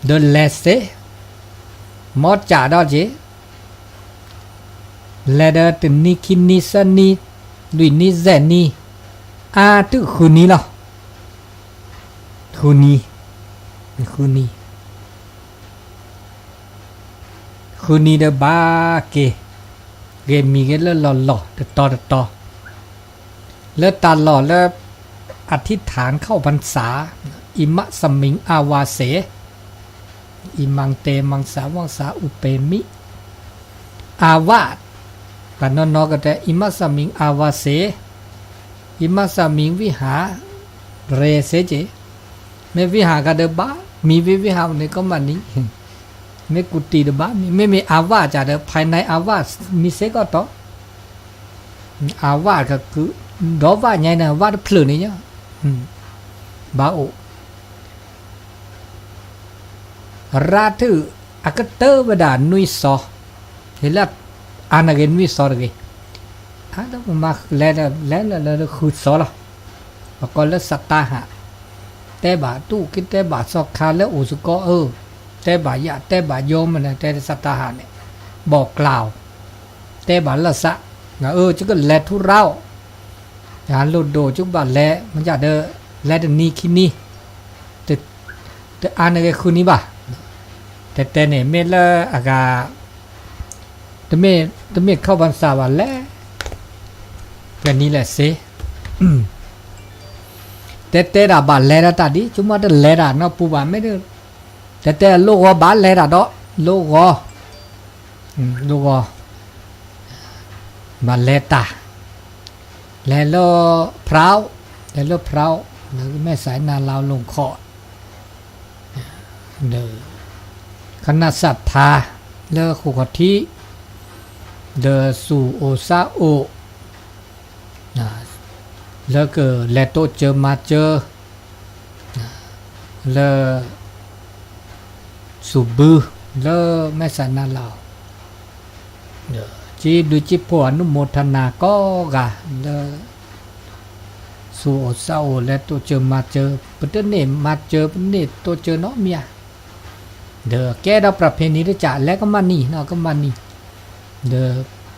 ဒီးလဲၤစ့, မ်ကးဒီးက့ၤ, လဲၤဒီးတနံၤခံနံၤသၢနံၤ, လွံၢ်နံၤယဲၢ်နံၤ, အါတုၤဃုနံၤလီၤ. ဃုနံၤ, ဃုနံၤ, ဃုနံၤဒီးဘၣ်က့ၤ, ဂ့ၤမံၤဂ့ၤလၢလီၢ်လီၢ်တတီၤတတီၤ လၢတၢ်လီၢ်လၢ อธิษฐานเข้าพรรษา อิมัสมิง อาเวสะ อิมัง เตมัง สาวัง สา อุเปมิ อาเวสะ ပှၤနီၢ်နီၢ်ကတဲ อิมัสมิง อาเวสะ อิมัสมิง วิหาเร เสะ က့ၤ, မ့ၢ်ဝံဟးကဒီးဘၣ်မံၤ ဝံဝံဟးန့ၣ်ကီမးနံၤ, မ့ၢ်ကူၣ်တံၢ်ဒီးဘၣ်မံၤ, မ့မ့ၢ် อาเวสะ ကဒီး ภายใน อาเวสะ မံၤစ့ၢ်ကီးတီၤ อาเวสะ ကကု ဒီးဝၣ်ညါန့ၣ် ဝၣ်တဖျၢၣ်န့ၣ်ညါ, ဘၣ်အိၣ် ရါထု အကတၢၢ်ဝဲဒၣ်နွံစီၤ, ဟ့ၣ်လၢအါန့ၢ်ဂ့ၤနွံစီၤတဂ့ၤ, အါဒီးပမၤလဲၤဒီး လဲၤလၢလၢဃုစီၤလီၤ, ပကိးလၢစတါဟး, တဲဘၣ်တူၢ်က့ တဲဘၣ်စီၤခါလၢအိၣ်စ့ၢ်ကီးအၢ, တဲဘၣ်ယၤ တဲဘၣ်ယိၤမးန့ၣ် တဲစတါဟးန့ၣ်, ဘီၣ်ကျါအီၤ, တဲဘၣ်လၢစး, အၢ ကကလဲၤထူရါအီၤ ယလိၣ်ဒိၣ်ကဘၣ်လဲၤ မ့ၢ်ယၤဒီး လဲၤတနံၤခံနံၤ, တအါန့ၢ်ဂ့ၤဃုနံၤဘၣ်, တဲတဲန့ၣ် မ့ၢ်လၢအဂၤ, တမ့ၢ် တမ့ၢ် เข้าพรรษา ဘၣ်လဲၤ, လဲၤနံၤလဲၤစ့, တဲတဲဒၣ်ဘၣ်လဲၤဒၣ်တၢ်ဒ် ဆိကမိၣ်တလဲၤဒၣ်နီၢ်ပူၤဘၣ်မ့ၢ်, တဲတဲလိၣ်ဂီၤဘၣ်လဲၤဒၣ်ဒီး လိၣ်ဂီၤ လိၣ်ဂီၤ ဘၣ်လဲၤတၢ်, လဲၤလၢ พร้าว, လဲၤလၢ พร้าว, လၢမဲၢ်စးနၤလၤလိၣ်ခီၣ်, ဒီး คณะศรัทธา လၢဃိၣ်ခီၣ်ထံး, ဒီးဆူၣ်အိၣ်စါအိၣ် လၢကလဲၤတိစၢၤမၤစၢၤ လၢ ဆူၣ်ဘု လၢမဲၢ်စးနၤလၤ, ဒီးစံးဘျုးစံးဖှိၣ် အနုမောทนา ကိးဂၤလၢ ဆူၣ်အိၣ်စါအိၣ် လဲၤတိစၢၤမၤစၢၤ, ပတန့ၢ်မၤစၢၤ ပန့ၢ်တိစၢၤနီတမံၤဧါ, ဒီးကဲဒီး ประเพณี တကး လဲၤကမၣ်နံၤ နီၢ်ကမၣ်နံၤ, ဒီး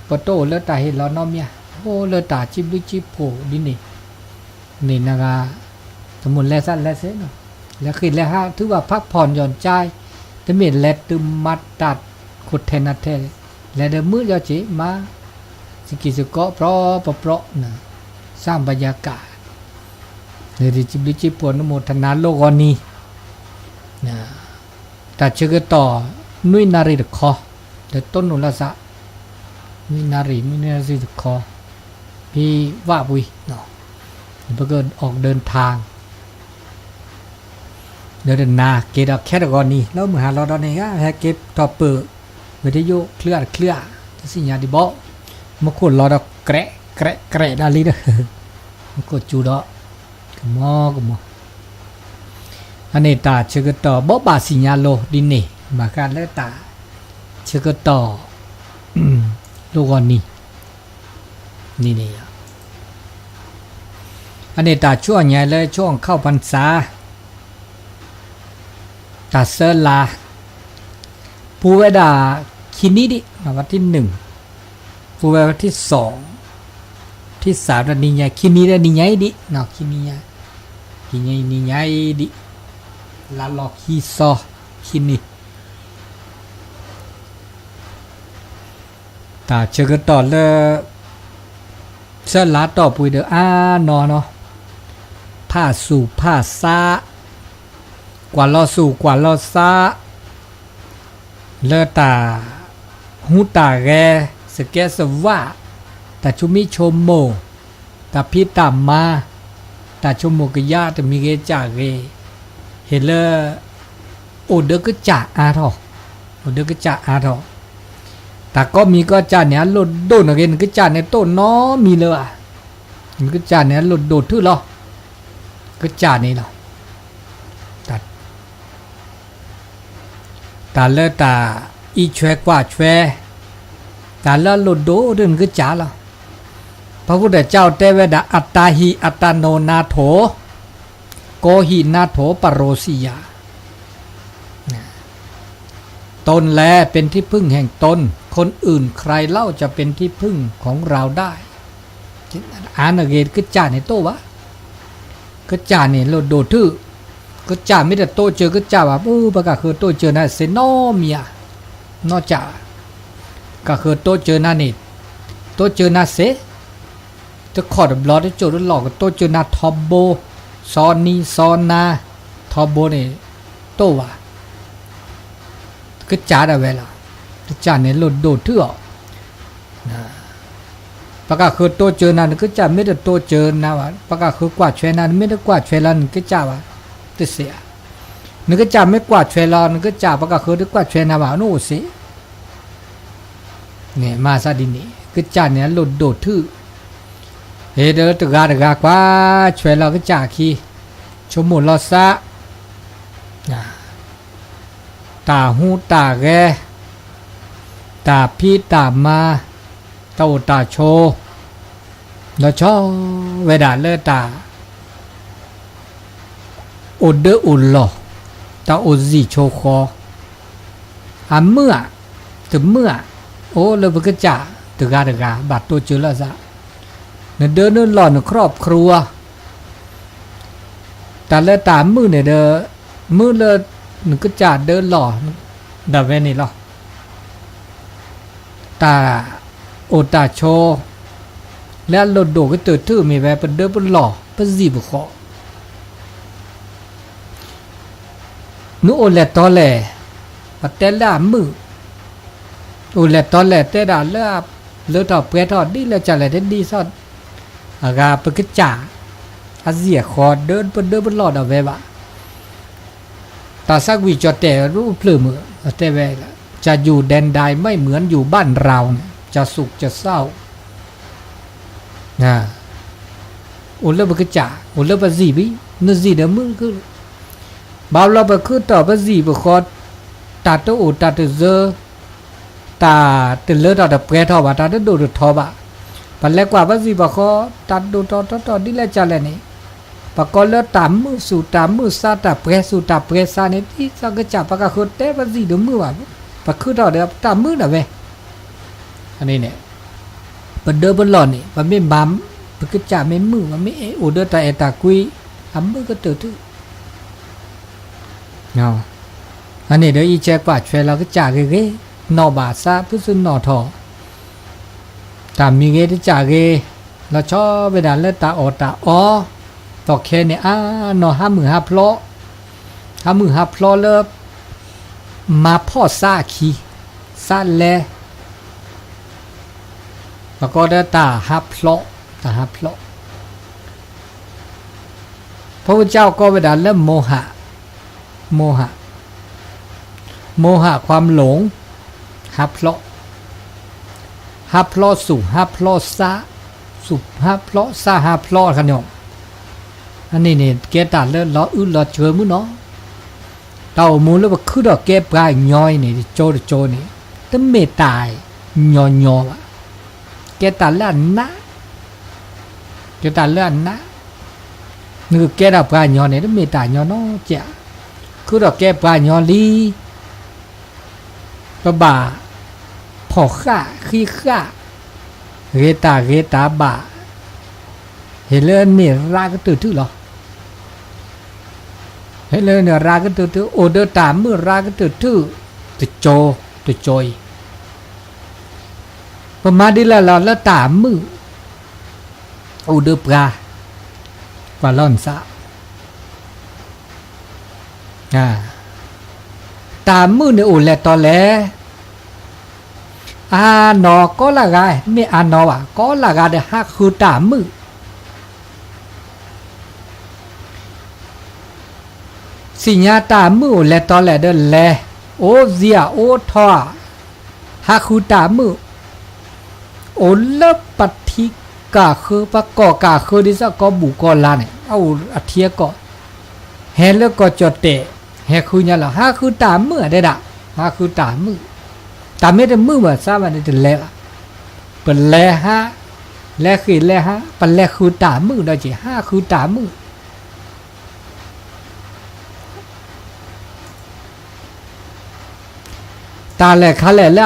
ပတအိၣ်လၢတၢ်ဟ့ၣ်လီၤနီတမံၤဧါ, အိၣ်လၢတၢ်စံးဘျုးစံးဖှိၣ်ဒ်န့ၣ်, န့ၣ်နဂၤ တမ့ၢ်လဲၤသးလဲၤသ့နီၤ, လဲၤဃ့ၢ်လဲၤဟး ထုကဖးဖီၣ်ယီၢ်ကၠါ, တမ့ၢ်လဲၤတုၤမၤတၢ်ခိၣ်ထဲနၤထဲ, လဲၤဒီးမုာ်လီၤက့ၤမၤ စကံၢ်စကီး ပြီပပြီ စၢ်ဘယၤကး, စံးဘျုးစံးဖှိၣ် အနုမောทนา လိၣ်ဂီၤနံၤ, တၢ်ဆၢကတီၢ် နွံနၣ်ရံၣ်တခီ, ဒီးတိၢ်နီၣ်လၢသး, နွံနၣ်ရံၣ် နွံနၣ်ရံၣ်တခီ, ဖဲဝၣ်ပူၤ, ပကအိၣ်ဒီးထၢ် ဒီးတနၤက့ၤဒီးခဲတဂီၤနံၤ လၢမုၢ်ဟါလီၤဒီးန့ၣ် ဟဲက့ၤထီၣ်ပၢၢ် ဝံၤတယိၣ်ချၢအတချၢအ, တသ့ၣ်ညါဒံးဘၣ်, မူခိၣ်လီၤဒီး ကြဲး ကြဲး ကြဲး ဒၣ်လံဒီး, မူခိၣ်စူၤဒီး ကမီၤကမီၤ, အန့ၣ်တၢ်ဆၢကတီၢ်ဘိးဘၣ်စံၣ်ညါလိၤဒ်န့ၣ် ဘၣ်ဃးလၢတၢ်ဆၢကတီၢ် လိၣ်ဂီၤနံၤ န့ၣ်န့ၣ် အန့ၣ်တၢ်ဆူညါလၢ ช่วงเข้าพรรษา တၢ်ဆၢလါ ပူၤဝဲဒၣ်ခံနံၤဒံး, วันที่หนึ่ง, ပူၤဝဲ วันที่สอง, วันที่สาม ဒီးနံၤညါ ခံနံၤဒီးနံၤညါအံၤဒံး, ခံနံၤညါ, ခံနံၤညါအံၤဒံး, လါလီၤခံစီ ခံနံၤ တၢ်ဆၢကတီၢ်လၢ ဆၢလါတီၢ်ပူၤဒီးအါနီၢ်နီၢ်, ဖးဆူၣ်ဖးဆါ, ကွၢ်လီၤဆူၣ်ကွၢ်လီၤဆါ, လၢတၢ်ဟူးတၢ်ဂဲၤ စကဲစဝၣ်, တၢ်ဆိမိၣ်ဆိကမိၣ်, တၢ်ဖံးတၢ်မၤ, တၢ်ဆိကမိၣ်ကယၢ်တမံၤဂ့ၤကၢ်ဂ့ၤ, ဟ့ၣ်လၢ အိၣ်ဒီးကစၢ်အါထီၣ်, အိၣ်ဒီးကစၢ်အါထီၣ်, တၢ်ကိးမံၤကိးကစၢ်န့ၣ် အလိၣ်ဒိၣ်န့ၣ်ဂ့ၤ နကစၢ်န့ၣ်တိၢ်နီတမံၤလၢၤဘၣ်, နကစၢ်န့ၣ်အလိၣ်ဒိၣ်ထုလီၤ, ကစၢ်န့ၣ်လီၤ. တၢ်လၢတၢ်အံးဆွဲကွၢ်ဆွဲ, တၢ်လၢအလိၣ်ဒိၣ်ဒိၣ်န့ၣ်ကစၢ်လီၤ. ပှၤဖိတၢ်ကၠီတဲဝဲဒၣ် อัตตาหิ อัตโนนาโถ โกหิ นาโถ ปโรสิยา, ตนแลเป็นที่พึ่งแห่งตน คนอื่นใครเล่าจะเป็นที่พึ่งของเราได้ အါန့ၢ်ဂ့ၤ ကစၢ်န့ၣ်တိၢ်ဘၣ်, ကစၢ်န့ၣ်လိၣ်ဒိၣ်ထူၣ်, ကစၢ်မ့ၢ်တတိစၢၤကစၢ်ဘၣ် ပကဃုတိစၢၤနၤစ့နီတမံၤဧါ, နီၢ်ကစၢ်, ကဃုတိစၢၤနၤန့ၣ်, တိစၢၤနၤစ့, တခီတဘျီတစိၢ်တလီၢ် ကတိစၢၤနၤထီဘိ, စီနံစီနၤ, ထီဘိန့ၣ်, တိၢ်ဘၣ် ကစၢ်ဒၣ်ဝဲလီၤ, ကစၢ်န့ၣ်လိၣ်ဒိၣ်ထူၣ်အီၤ, ပကဃုတိစၢၤနၤ နကစၢ်မ့ၢ်တတိစၢၤနၤဘၣ် ပကဃုကွၢ်ထွဲနၤ နမ့ၢ်တကွၢ်ထွဲလီၤနကစၢ်ဘၣ်, တစ့ဧါ, နကစၢ်မ့ၢ်ကွၢ်ထွဲလီၤ နကစၢ် ပကဃုတကွၢ်ထွဲနၤဘၣ် နအိၣ်စ့ န့ၣ် မၤသးဒ်န့ၣ် ကစၢ်န့ၣ်အလိၣ်ဒိၣ်ထူၣ်, ဟ့ၣ်ဒီးတဂၤတဂၤကွၢ်ထွဲလီၤကစၢ်အခံ, ဆိကမိၣ်လီၤသး, တၢ်ဟူးတၢ်ဂဲၤ, တၢ်ဖံးတၢ်မၤ, တၢ်အိၣ်တၢ်ဆိး, ဒီးဆီဝဲဒၣ်လၢတၢ် အိၣ်ဒၢအိၣ်လီၢ်, တၢ်အိၣ်စံာ်ဆိးဃီ, အမုာ်ဧါ, တမုာ်ဧါ, အိၣ်လၢပကစၢ်တဂၤတဂၤ ဘၣ်တိစၢၤလီၤသး, နဒၢနလီၢ်န ครอบครัว, တၢ်လၢတၢ်မုာ်န့ၣ်ဒီး မုာ်လၢနကစၢ်ဒၢလီၢ် ဒၣ်ဝဲန့ၣ်လီၤ. တၢ်အိၣ်တၢ်ဆိး လၢအလိၣ်ဒိၣ်ကတၢၢ်ထူၣ်မ့ၢ်ဝဲ ပဒၢပလီၢ် ပစံာ်ပဃီ, နအိၣ်လဲၤတီလဲၣ်, ပတဲလၢအမုာ်, အိၣ်လဲၤတီလဲၣ် တဲဒၣ်လၢ လၢထီၣ်ပှဲၤထီၣ် ဒ်လဲၣ်ကလဲၣ် တဒ်သိး အဂၤပကစၢ် အစံာ်အဃီ ဒၢပဒၢပလီၢ်ဒၣ်ဝဲဘၣ်. တၢ်သးကွံာ်ကၠီၣ်တဲာ် အိၣ်ဖျၢၣ်မုၢ် တဲဝဲ, จะอยู่แดนใดไม่เหมือนอยู่บ้านเรา จะสุขจะเศร้า အိၣ်လၢပကစၢ် အိၣ်လၢပစံာ်ဖံ, နစံာ်ဒီးမုာ်ခု, ဘၣ်ဘျီပခုထီၣ်ပစံာ်ပဃီ, တၢ်တအိၣ်တၢ်တစၢ, တၢ်တလၢထီၣ်တပှဲၤထီၣ်ဘၣ် တၢ်တဒိၣ်တထီဘၣ်, ပလဲၤကွၢ်ပစံာ်ပဃီ, တၢ်ဒိၣ်ထီၣ်ထီထီၣ်ဒ်လဲၣ်ကလဲၣ်န့ၣ်, ပကိးလၢတၢ်မုာ်ဆူၣ်တၢ်မုာ်သး တၢ်ပှဲၤဆူၣ်တၢ်ပှဲၤသးန့ၣ် ဒ်သိးကစၢ် ပကဃုတဲပစံာ်တမုာ်ဘၣ်, ပခုထီၣ်ဒီးတၢ်မုာ်ဒၣ်ဝဲ, န့ၣ် ပဒၢပလီၢ်န့ၣ် ပမ့ၢ်မၤ ပကစၢ်မ့ၢ်မုာ် ပမ့ၢ်အိၣ်ဒီးတၢ်အဲၣ်တၢ်ကွံ အမုာ်ကတၢၢ်ထူၣ်, အန့ၣ်ဒီးအံၤဆဲးကွၢ်ထွဲလီၤကစၢ်ဂ့ၤဂ့ၤ, နီၢ်ဘၣ်သးဖုးသ့ၣ်နီၣ်ထီၣ်, တၢ်မံၤဂ့ၤတစၢ်ဂ့ၤ, လီၤဆီဝဲဒၣ်လၢတၢ်အီၣ်တၢ်အီ, တီၢ်ခဲန့ၣ်အါနီၢ်ဟးမုၢ်ဟးဖျိး, ဟးမုၢ်ဟးဖျိးလၢ မၤဖှီၣ်သးအခံ, သးလဲၤ ပကိးဒီးတၢ်ဟးဖျိး, တၢ်ဟးဖျိး, ဖုကစၢ်အိၣ်ကိးဝဲဒၣ်လၢမိဟး, မိဟး, မိဟး ความหลง, ဟးဖျိး, ဟးဖျိးဆူၣ် ဟးဖျိးသး, ဆူၣ်ဟးဖျိး သးဟးဖျိးခါန့ၣ်, အန့ၣ်န့ၣ် ကဲတၢ်လၢလီၤအုၣ်လီၤစှၤမုၢ်နီၤ, တၢ်အိၣ်မူလၢပခုထီၣ်ကဲပှၤကညီအံၤန့ၣ် တကၠိတကၠိန့ၣ် တမ့ၢ်တၢ်ညီညီဘၣ်, ကဲတၢ်လၢအနး ကဲတၢ်လၢအနး, နကကဲထီၣ်ပှၤကညီန့ၣ် တမ့ၢ်တၢ်ညီနီတစဲး, ခုထီၣ်ကဲပှၤကညီလံ, ပဘၣ်ဖီၣ်ဃာ်ဃံဃာ်, ဂ့ၤတၢ်ဂ့ၤတၢ်ဘၣ်, ဟ့ၣ်လၢန့ၢ်ရးကတၢၢ်ထူၣ်လီၤ. ဟ့ၣ်လၢန့ၢ်ရးကတၢၢ်ထူၣ် အိၣ်ဒီးတၢ်မုာ်ရးကတၢၢ်ထူၣ်, တကၠိတကၠိအံၤ, ပမၤဒ်လဲၣ်လီၤလၢတၢ်မုာ် အိၣ်ဒီးပှၤ, ပှၤလီၤနသး, တၢ်မုာ်န့ၣ်အိၣ်လဲၣ်တီလဲၣ်, အါနီၢ်ကီလၢဂၤ, မ့ၢ်အါနီၢ်ဘၣ် ကီလၢဂၤဒီးဟးဃုတၢ်မုာ် သ့ၣ်ညါတၢ်မုာ်အိၣ်လဲၣ်တီလဲၣ်ဒီးလဲၤ, အိၣ်သံဧါ အိၣ်ထီဧါ, ဟးဃုတၢ်မုာ်, အိၣ်လၢပထံကီၢ်ဃၢၤ ပကီၢ်ကၢ်ဃၢၤဒ်သိးကီၢ်ဘူၣ်ကီၢ်လါန့ၣ် အအိၣ်အထံအကီၢ်, ဟဲလၢကီၢ်ကၠီၣ်တဲာ်, ဟဲဃုညါလီၤ ဟးဃုတၢ်မုာ်ဒဲဒၣ်, ဟးဃုတၢ်မုာ်, တၢ်မ့ၢ်တမုာ်ဘၣ်သးဘၣ်န့ၣ်တလဲၤဘၣ်, ပလဲၤဟး, လဲၤဃ့ၢ်လဲၤဟး ပလဲၤဃုတၢ်မုာ်ဒီးက့ၤ ဟးဃုတၢ်မုာ် ပ တၢ်လဲၤခါလဲၣ်လၢ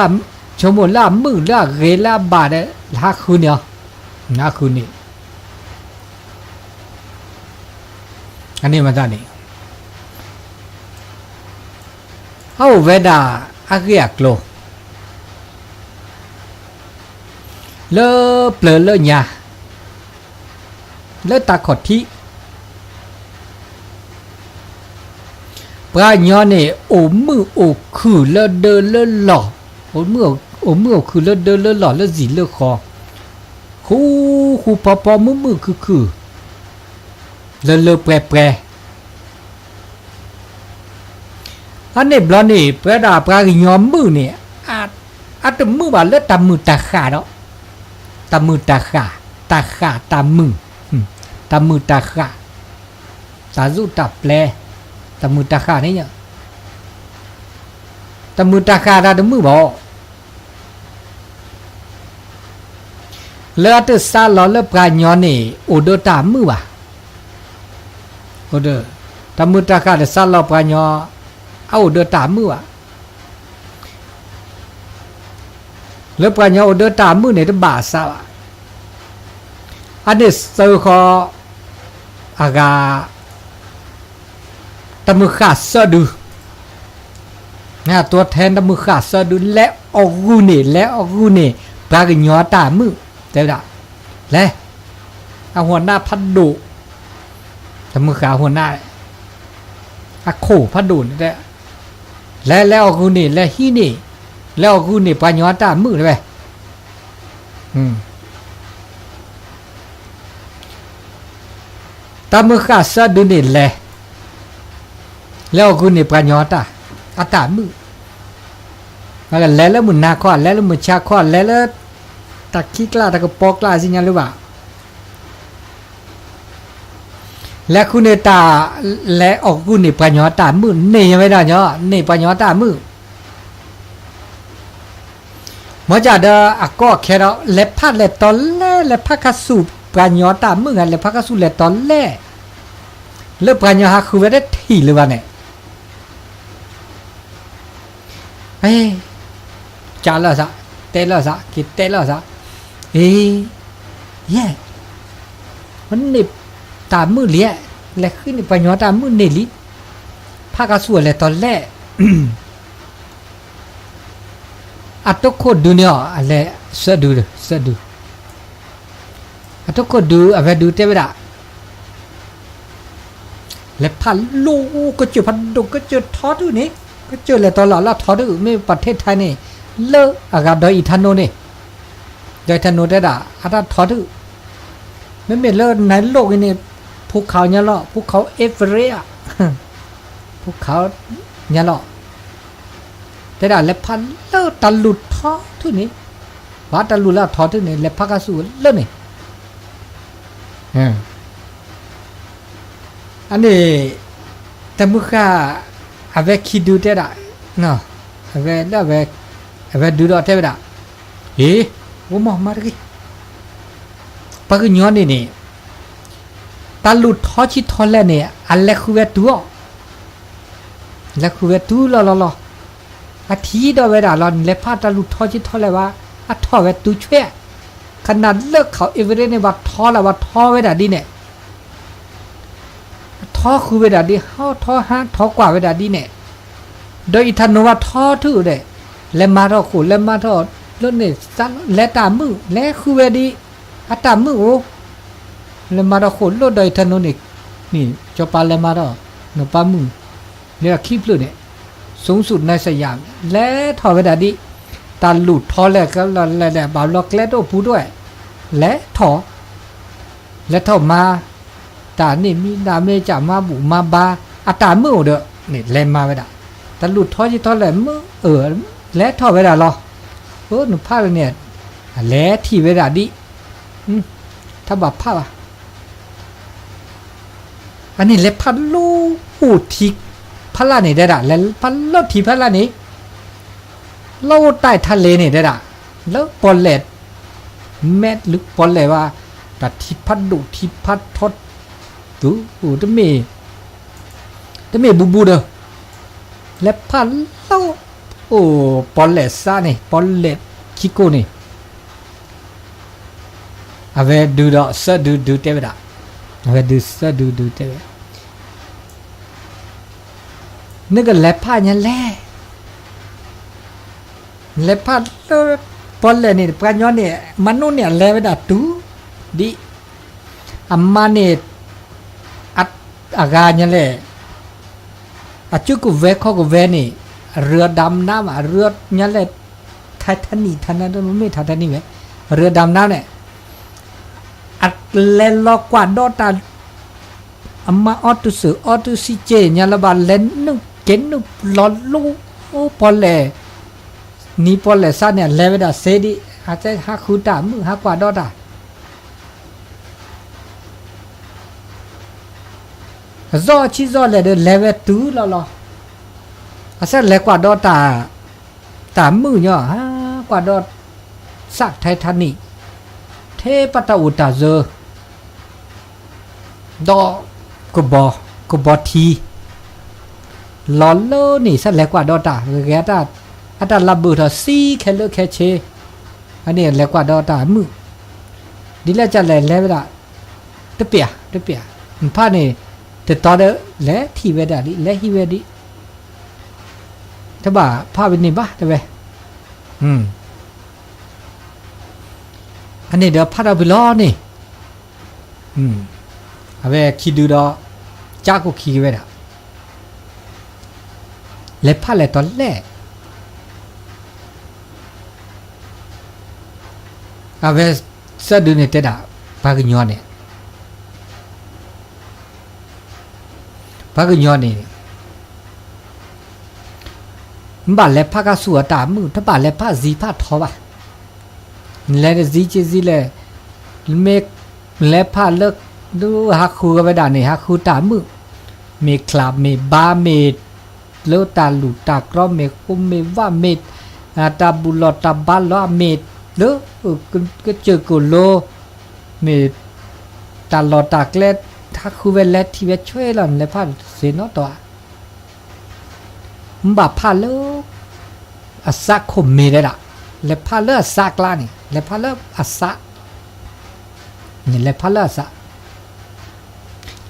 ဆိကမိၣ်လၢအမုာ်လၢအဂ့ၤလၢအဘၣ်ဒီး ဟးဃုန့ၢ်အီၤ, ဟးဃုန့ၢ်, အန့ၣ်မတၤန့ၣ် အအိၣ်ဝဲဒၣ်အဂ့ၢ်အကျိၤ လၢပျၢၤလၢညါ လၢတၢ်ခီၣ်ထံး ပှၤကညီန့ၣ် အိၣ်မုာ်အိၣ်ခုၣ်လၢဒၢလၢလီၢ်, အိၣ်မုာ်အိၣ်ခုၣ်လၢဒၢလၢလီၢ် လၢဇံၣ်လၢဃီ, ဃူဃူဖိးဖိး မုာ်မုာ်ခုၣ်ခုၣ် လၢလၢပှဲၤပှဲၤ အန့ၣ်ဘျီန့ၣ် ပဝဲဒၣ်ပှၤကညီမုၣ်န့ၣ် အတမုာ်ဘၣ်လၢတၢ်မုာ်တၢ်ဃၣ်ဒီး တၢ်မုာ်တၢ်ဃၣ်, တၢ်ဃၣ်တၢ်မုာ်, တၢ်မုာ်တၢ်ဃၣ်, တၢ်စူၣ်တၢ်ပျဲ, တၢ်မုာ်တၢ်ဃၣ်န့ၣ်, တၢ်မုာ်တၢ်ဃၣ်တၢ်တမုာ်ဘၣ် လၢအတစးလီၤလၢပှၤကညီန့ၣ် အိၣ်ဒီးတၢ်မုာ်ဘၣ်. တၢ်မုာ်တၢ်ဃၣ်တစးလီၤပှၤကညီ အအိၣ်ဒီးတၢ်မုာ်ဘၣ်. လၢပှၤကညီအိၣ်ဒီးတၢ်မုာ်န့ၣ် တဘၣ်အစးဘၣ်. အန့ၣ်စၢဃီ အဂၤ တၢ်မုာ်ဃၣ်စၢဒု တၢ်မုာ်ဃၣ်စၢဒု လဲၤအီၣ်ဂုာ်န့ၢ် လဲၤအီၣ်ဂုာ်န့ၢ် ပှၤကညီတၢ်မုာ် တဲဝဲဒၣ်, လဲၤ အဟိၣ်နၢ်ဖးဒိၣ်, တၢ်မုာ်ဃၣ်အဟိၣ်နၢ် အခိၣ်ဖးဒိၣ်န့ၣ်တဲ, လဲၤလဲၤအီၣ်ဂုာ်န့ၢ် လဲၤဟံးန့ၢ် လဲၤအီၣ်ဂုာ်န့ၢ်ပှၤကညီတၢ်မုာ်တဲဝဲ တၢ်မုာ်ဃၣ်စၢဒုန့ၣ်လဲၤ, လဲၤအီၣ်ဂုာ်န့ၢ်ပှၤကညီတၢ်, အတၢ်မုာ်, လဲၤလၢမုၢ်နၤခီ လဲၤလၢမုၢ်ဆါခီ လဲၤလၢ တၢ်ခံကျါတၢ်ကပီၤကျါစံၣ်ညါလၢၤဘၣ် လဲၤဃုန့ၢ်တၢ်, လဲၤအီၣ်ဂုာ်န့ၢ်ပှၤကညီတၢ်မုာ် န့ၢ်ဝဲဒၣ်ညီ န့ၢ်ပှၤကညီတၢ်မုာ် မ့ၢ်ကဒီးအကီအခဲဒီး လဲၤဖးလဲၤတီလဲၤ လဲၤဖးခါဆူၣ်ပှၤကညီတၢ်မုာ်ဂၤ လဲၤဖးခါဆူၣ်လဲၤတီလဲၤ, လၢပှၤကညီဟးဃုဝဲတထံၣ်လၢၤဘၣ်န့ၣ် ကးလီၤစး, တဲလီၤစး, က့ၤတဲလီၤစး, အ့, ယဲၢ်, မ့ၢ်န့ၢ်တၢ်မုာ်လံ, လဲၤဃုန့ၢ်ပှၤကညီတၢ်မုာ်န့ၢ်လံ, ဖးခါဆူၣ်အလဲၤတီလဲၤ အတိခိၣ်ဒုန့ၣ်အီၤ အလဲၤစၢဒု, စၢဒု, အတိခိၣ်ဒု အဝဲဒုတဲဝဲဒၣ် လဲၤဖးလိၢ်ကစၢၢ်ဖးဒိၣ် ကစၢၢ်ထီထုန့ၣ်, ကစၢၢ်လဲၤတီလီၤလၢထီထု မ့ၢ်ပှၤထဲထဲန့ၣ် လၢအဂၤဒီးအံၤထါနိန့ၣ်, ဒီးအံၤထါနိတဲဒၣ် အတၢ်ထီထု, မ့မ့ၢ်လၢနလိၣ်ဂ့ၤန့ၣ် ဖူခးညါလီၤ ဖူခး Everest ဖူခးညါလီၤ တဲဒၣ်လဲၤဖးလၢတၢ်လူၢ်ထီထုန့ၣ်, ပှၤတၢ်လူၢ်လၢအထီထုန့ၣ် လဲၤဖးခါဆူၣ်လၢန့ၣ်, အန့ၣ် တၢ်မုၢ်ဃၣ် အဝဲခံဒုတဲဒၣ်, အဝဲလၢအဝဲ အဝဲဒုဒီးတဲဝဲဒၣ်, အ့, အိၣ်မးမၤတဂ့ၤ, ပှၤကညီန့ၣ်န့ၣ် တၢ်လူၢ်ထီဆံထီလဲၣ်န့ၣ် အလဲၤဃုဝဲတုၤအီၤ, လဲၤဃုဝဲတုၤလီၤလီၤလီၤ, အထံၣ်ဒီးဝဲဒၣ်လီၤ လဲၤဖးတၢ်လူၢ်ထီဆံထီလဲၣ်ဘၣ်, အထီၣ်ဝဲတုၤဆွဲ, ခနၣ်လၢခး Everest န့ၣ် ဘၣ်ထီလၢဘၣ်ထီဝဲဒၣ်ဒ်န့ၣ် အထီဃုာ်ဝဲဒၣ်ဒ် ဟးထီဟးထီကွၢ်ဝဲဒၣ်ဒ်န့ၣ်, ဒီးအံၤထါနိဘၣ်ထီထုဒီး လဲၤမၤထီၣ်ဃိာ် လဲၤမၤထီၣ်လၢန့ၣ် လဲၤတၢ်မုာ် လဲၤဃုဝဲဒ် အတၢ်မုာ်အိၣ်, လဲၤမၤထီၣ်ဃိာ်လိၣ်ဒီးအံၤထါနိန့ၣ်, စီၤပၤလဲၤမၤထီၣ် နပၢ်မုၣ် လၢခံဖျၢၣ်န့ၣ် စုံစုၣ်နစယၤ လဲၤထီၣ်ဝဲဒၣ်ဒ် တၢ်လူၢ်ထီလဲၣ် ကလီၤလဲၣ်လဲၣ် ဘၣ်ဘျီကျဲတအိၣ်ပူၤတဝဲၢ် လဲၤထီၣ် လဲၤထီၣ်မၤ တၢ်န့ၣ်မံၤဒၣ်မ့ၢ်ကၢ်မၤဘူၣ်မၤဘါ အတၢ်မုာ်အိၣ်ဒီး န့ၣ်လဲၤမၤဝဲဒၣ် တၢ်လူၢ်ထီယံၤထီလဲၣ်မုာ်အၢ လဲၤထီၣ်ဝဲဒၣ်လီၤ. အၢ နဖးလၢန့ၣ် အလဲၤထံၣ်ဝဲဒၣ်ဒ် တၢ်ဘၣ်ဖးဘၣ် အန့ၣ်လဲၤဖးလိၢ်အိၣ်ထံဖးလၢ်န့ၣ်တဲဒၣ် လဲၤဖးလိၢ်ထံဖးလၢ်န့ၣ် လီၢ်အိၣ်တၢ်ထးလဲၣ်န့ၣ်တဲဒၣ် လၢပီၣ်လဲၣ် မဲာ်လၢပီၣ်လဲၣ်ဘၣ် တၢ်ထံဖးဒိၣ်ထံဖးထီ သူ တမ့ၢ် တမ့ၢ်ဘူးဘူးဒီး လဲၤဖးလၢ အိၣ်ပီၣ်လဲၣ်စးန့ၣ် ပီၣ်လဲၣ်ခံကိၢ်န့ၣ် အဝဲဒုးဒီး သၢဒုဒုးတဲဝဲဒၣ်, အဝဲဒုးသၢဒုဒုးတဲဝဲ, နကလဲၤဖးညါလဲၣ်, လဲၤဖးလၢပီၣ်လဲၣ်န့ၣ် ပှၤညီန့ၣ် မၤနိၣ်န့ၣ် အလဲၤဝဲဒၣ်တုၤဒံး, အမါန့ၣ် အဂၤညါလဲၣ် အစုကဝဲၤခီၣ်ကဝဲၤန့ၣ် အရၢဒၣ်မနါမး အရၢညါလဲၣ် Titanic ထါနါ မ့ၢ် Titanic ဝဲ အရၢဒၣ်မနါန့ၣ် အလဲၤလီၤကွၢ်ဒီးတၢ် အမါအီၣ်တုၤစၢၤအီၣ်တုၤစံးက့ၤညါလၢၤဘၣ် လဲၤနုာ်က့ၤနုာ်လီၤလၢပီၣ်လဲၣ်, နံၤပီၣ်လဲၣ်စးန့ၣ် အလဲၤဝဲဒၣ်စ့ဒံး အဟးဃုတၢ်မုၣ် ဟးကွၢ်ဒီးတၢ် အစီဆှံစီလဲၣ်ဒီး လဲၤဝဲတုၤလီၤလီၤ, အစးလဲၤကွၢ်ဒီးတၢ်, တၢ်မုၣ်ညီ ဟးကွၢ်ဒီး စး Titanic ထဲပတၢ်အိၣ်တၢ်စၢ ဒီး ကဘီထံ လီၤလၢန့ၣ် စးလဲၤကွၢ်ဒီးတၢ် ဂ့ၤဂ့ၤ အတၢ်လၢဘုၣ်ထီၣ်စံခဲလၢာ်ခဲဆ့, အန့ၣ်လဲၤကွၢ်ဒီးတၢ်မုၣ်, ဒ်လဲၣ်ကလဲၤလဲၤဝဲဒၣ်, တပျၢ်တပျၢ်, နဖးန့ၣ် တတီဒီး လဲၤထံၣ်ဝဲဒၣ်ဒ် လဲၤဟံးဝဲဒ် တဘၣ်ဖးဝဲန့ၣ်ဘၣ်တဲဝဲ, အန့ၣ်ဒီးဖးထီၣ်ဖဲလီၤန့ၣ်, အဝဲခံဒုဒီး ကၠါကိၣ်ခံက့ၤဝဲဒၣ်, လဲၤဖးလဲၤတီၤလဲၣ်, အဝဲသၢဒုန့ၣ်တဲဒၣ်, ပှၤကညီန့ၣ် ပှၤကညီန့ၣ် မ့ၢ်ဘၣ်လဲၤဖးကါဆူၣ်အတၢ်မုၣ် တဘၣ်လဲၤဖးစံးဖးထီဘၣ်, လဲၤတစံးက့ၤစံးလဲၣ်, မ့ၢ်လဲၤဖးလၢ ဟးဃုဝဲဒၣ်န့ၣ် ဟးဃုတၢ်မုၣ်, မ့ၢ်ချးမ့ၢ်ဘါမ့ၢ် လၢတၢ်လူၢ်တၢ်ကြီမ့ၢ်ဃိမ့ၢ်ဝၣ်မ့ၢ် တၢ်ဘူၣ်လီၢ်တၢ်ဘါလီၢ်မ့ၢ် လၢ ကစၢၢ်ကလိ မ့ၢ် တၢ်လီၢ်တၢ်ကျဲ ဟးဃုဝဲလဲၤထံၣ်ဝဲဆွဲလီၤန့ၣ် လဲၤဖးစ့ၢ်နီတတီၤဧါ, မ့ၢ်ဘၣ်ဖးလၢ အစးခိၣ်မ့ၢ်တဲဒၣ်, လဲၤဖးလၢအစးကျါန့ၣ် လဲၤဖးလၢအစး န့ၣ် လဲၤဖးလၢအစး,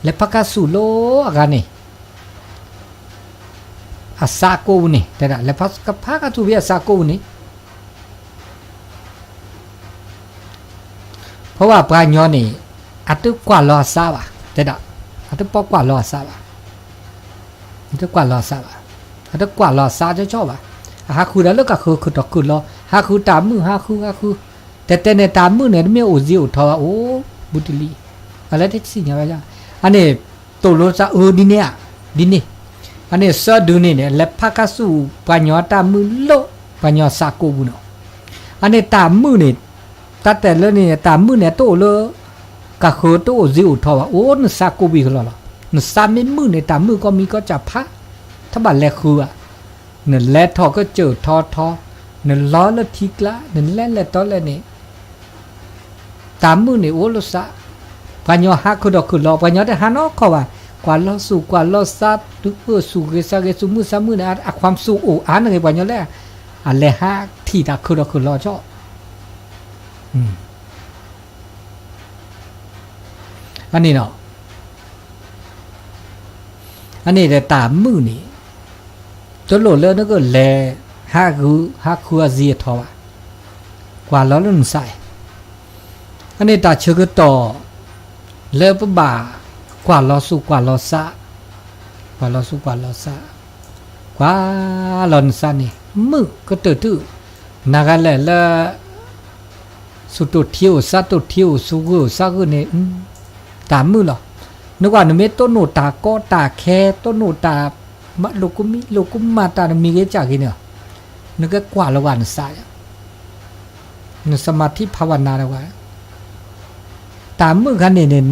လဲၤဖးကါဆူၣ်လၢအဂၤန့ၣ် အစးကိးပူၤန့ၣ် တဲဒၣ် လဲၤဖးကါဆူၣ်ဖဲအစးကိးပူၤန့ၣ် ဖဲဘၣ်ပှၤညီန့ၣ် အတကွၢ်လီၤအစးဘၣ် တဲဒၣ်, အတပီၣ်ကွၢ်လီၤအစးဘၣ်, အတကွၢ်လီၤအစးဘၣ်, အတကွၢ်လီၤအစးကၠီကၠီဘၣ်, အဟးဃုတၢ်လၢကဃုခုၣ်ထီၣ်ခုၣ်လီၤ ဟးဃုတၢ်မုၣ် ဟးဃု ဟးဃု, တဲတဲန့ၣ် တၢ်မုၣ်န့ၣ် တမ့ၢ်အိၣ်စ့အိၣ်ထီဘၣ် အိၣ်ဘူးတလံ, အလဲၤတစံၣ်ညါဝဲ, အန့ၣ် သိၣ်လိစးအၢဒ်န့ၣ်ဧါ, ဒ်န့ၣ်, အန့ၣ်သၢဒုန့ၣ်န့ၣ် လဲၤဖးကါဆူၣ်ပှၤညီတၢ်မုၣ်လၢ ပှၤညီစးကိးပူၤနီၤ, အန့ၣ်တၢ်မုၣ်န့ၣ် တၢ်တဲလၢန့ၣ် တၢ်မုၣ်န့ၣ် တအိၣ်လၢ ကဃုတအိၣ်စ့အိၣ်ထီဘၣ် အိၣ်နစးကိးပူၤကလီလီၤ, နစးမ့ၢ်မုာ်န့ၣ် တၢ်မုၣ်ကီမံၤကီစၢ်ဖး, တဘၣ်လဲၤဃုဘၣ်, နလဲၤထီၣ်ကစၢၢ်ထီထီ, နလီၤလၢထံကျါ နလဲၤလဲၤတီလဲၣ်န့ၣ် တၢ်မုၣ်န့ၣ်အိၣ်လၢစး, ပှၤညီဟးခုၣ်ဒီးခုၣ်လီၤ ပှၤညီတဟးနီတခီဘၣ်, ကွၢ်လီၤဆူၣ်ကွၢ်လီၤစး တုၤအၢၣ်ဆူၣ်ဂ့ၤစၢ်ဂ့ၤဆူၣ်မုၢ်ဆါမုၢ်န့ၣ် အ ความสุข အိၣ်အါန့ၢ်ဂ့ၤပှၤညီလၢ အလဲၤဟးထံၣ်တၢ်ခုၣ်ဒီးခုၣ်လီၤကၠီ အန့ၣ်နီၤ, အန့ၣ်ဒီးတၢ်မုၣ်န့ၣ် တလိၣ်လၢနကလဲၤ ဟးဃု ဟးဃုအစ့အထီဘၣ်, ကွၢ်လီၤလၢနစး, အန့ၣ်တၢ်ဆၢကတီၢ် လၢပဘၣ်ကွၢ်လီၤဆူၣ်ကွၢ်လီၤစး, ကွၢ်လီၤဆူၣ်ကွၢ်လီၤစး, ကွၢ်လီၤနစးန့ၣ် မုာ်ကတၢၢ်တုၤ, နၤဂၤလဲၣ်လၢ ဆူၣ်တိၢ်ထံအိၣ် စးတိၢ်ထံအိၣ် ဆူၣ်ဂုၢ်အိၣ် စးဂုၢ်န့ၣ် တၢ်မုာ်လီၤ. နကွၢ်နမ့ၢ်တိၢ်နီၣ်တၢ်ကီတၢ်ခဲ တိၢ်နီၣ်တၢ် မၤလိာ်ကမံ လိာ်ကမၣ်တၢ်နမံၤဂ့ၤကၢ်ဂ့ၤန့ၣ် နကကွၢ်လီၤဝဲနစး နစမၤထံဖးဝဲနၤဒီးဝဲ တၢ်မုာ်ခါန့ၣ်န့ၣ်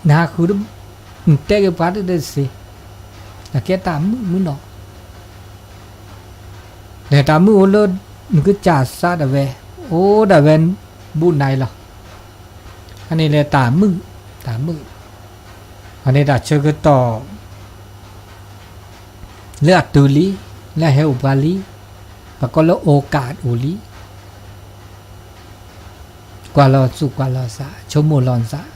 နဟးဃု နတဲက့ၤပှၤတဒဲတစ့ အကဲတၢ်မုာ်မုာ်နီၤ လဲၤတၢ်မုာ်အိၣ်လၢ နကစၢ်စးဒၣ်ဝဲ အိၣ်ဒၣ်ဝဲ ဘူးနၤအံၤလီၤ. အန့ၣ်လဲၤတၢ်မုာ် တၢ်မုာ် အန့ၣ်တၢ်ဆၢကတီၢ် လၢအတုၤလံ လၢအဟဲအိၣ်ပှၤလံ ပကိးလၢ โอกาส အိၣ်လံ. ကွၢ်လီၤသူၣ်ကွၢ်လီၤသး ဆိကမိၣ်လီၤသး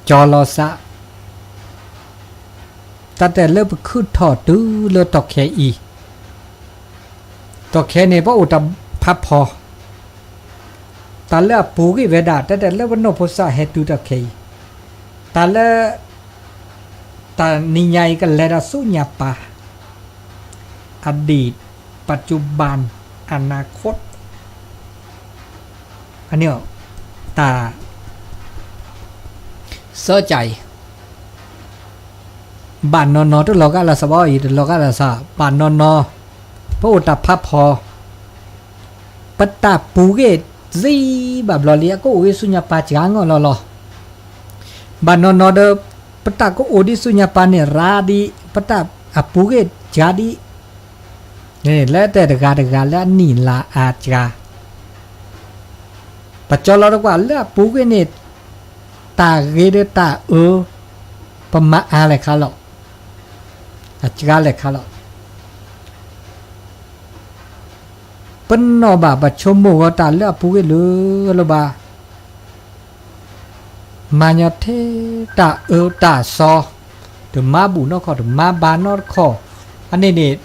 ကၠီလီၤသး တၢ်တဲလၢပခုၣ်ထီၣ်တုၤလၢတီၢ်ခဲအံၤ, တီၢ်ခဲန့ၣ် ပအိၣ်တၢ်ဖးဖီ, တၢ်လၢအပူၤကွံာ်ဝဲဒၣ် တၢ်တဲလၢပနီၢ်ဖိသၣ်ဟဲတုၤတီၢ်ခဲအံၤ, တၢ်လၢ တၢ်နံၤညါအံၤကလဲၤဒီးဆူညါပၢ် อดีต ปัจจุบัน อนาคต အန့ၣ် တၢ် စၢကၠးအံၤ ဘၣ်နီၢ်နီၢ်တလီၤဂာ်လၢ်သးဘၣ်အံၤ တလီၤဂာ်လၢ်သး ဘၣ်နီၢ်နီၢ် ပအိၣ်တၢ်ဖးဖီ ပတၢ်ပူၤကွံာ်သ့ဘၣ်ဘျီလံ အကအိၣ်ဂ့ၤဆူညါပၢ်စှၤနီၤလီၤလီၤ. ဘၣ်နီၢ်နီၢ်ဒီး ပတၢ်ကအိၣ်ဒံးဆူညါပၢ်န့ၣ် ရၤဒံး ပတၢ်အပူၤကွံာ်စှၤဒံး လၢတဲတဂၤတဂၤလၢအနံၣ်လါအါစှၤ ပကၠီလီၤတကွၢ်လၢအပူၤကွံာ်န့ၣ် တၢ်ဂ့ၤဒီးတၢ်အၢ ပမၤအါလဲၣ်ခါလီၤ, အစှၤလဲၣ်ခါလီၤ. ပနီၢ်ဘၣ်ပဆိကမိၣ်ဂီၤတၢ်လၢအပူၤကွံာ်လၢ လၢဘၣ် မၤညီထဲတၢ်အၢတၢ်သီ, တမၤဘူၣ်နီတခီၣ် တမၤဘါနီတခီၣ်, အန့ၣ်န့ၣ်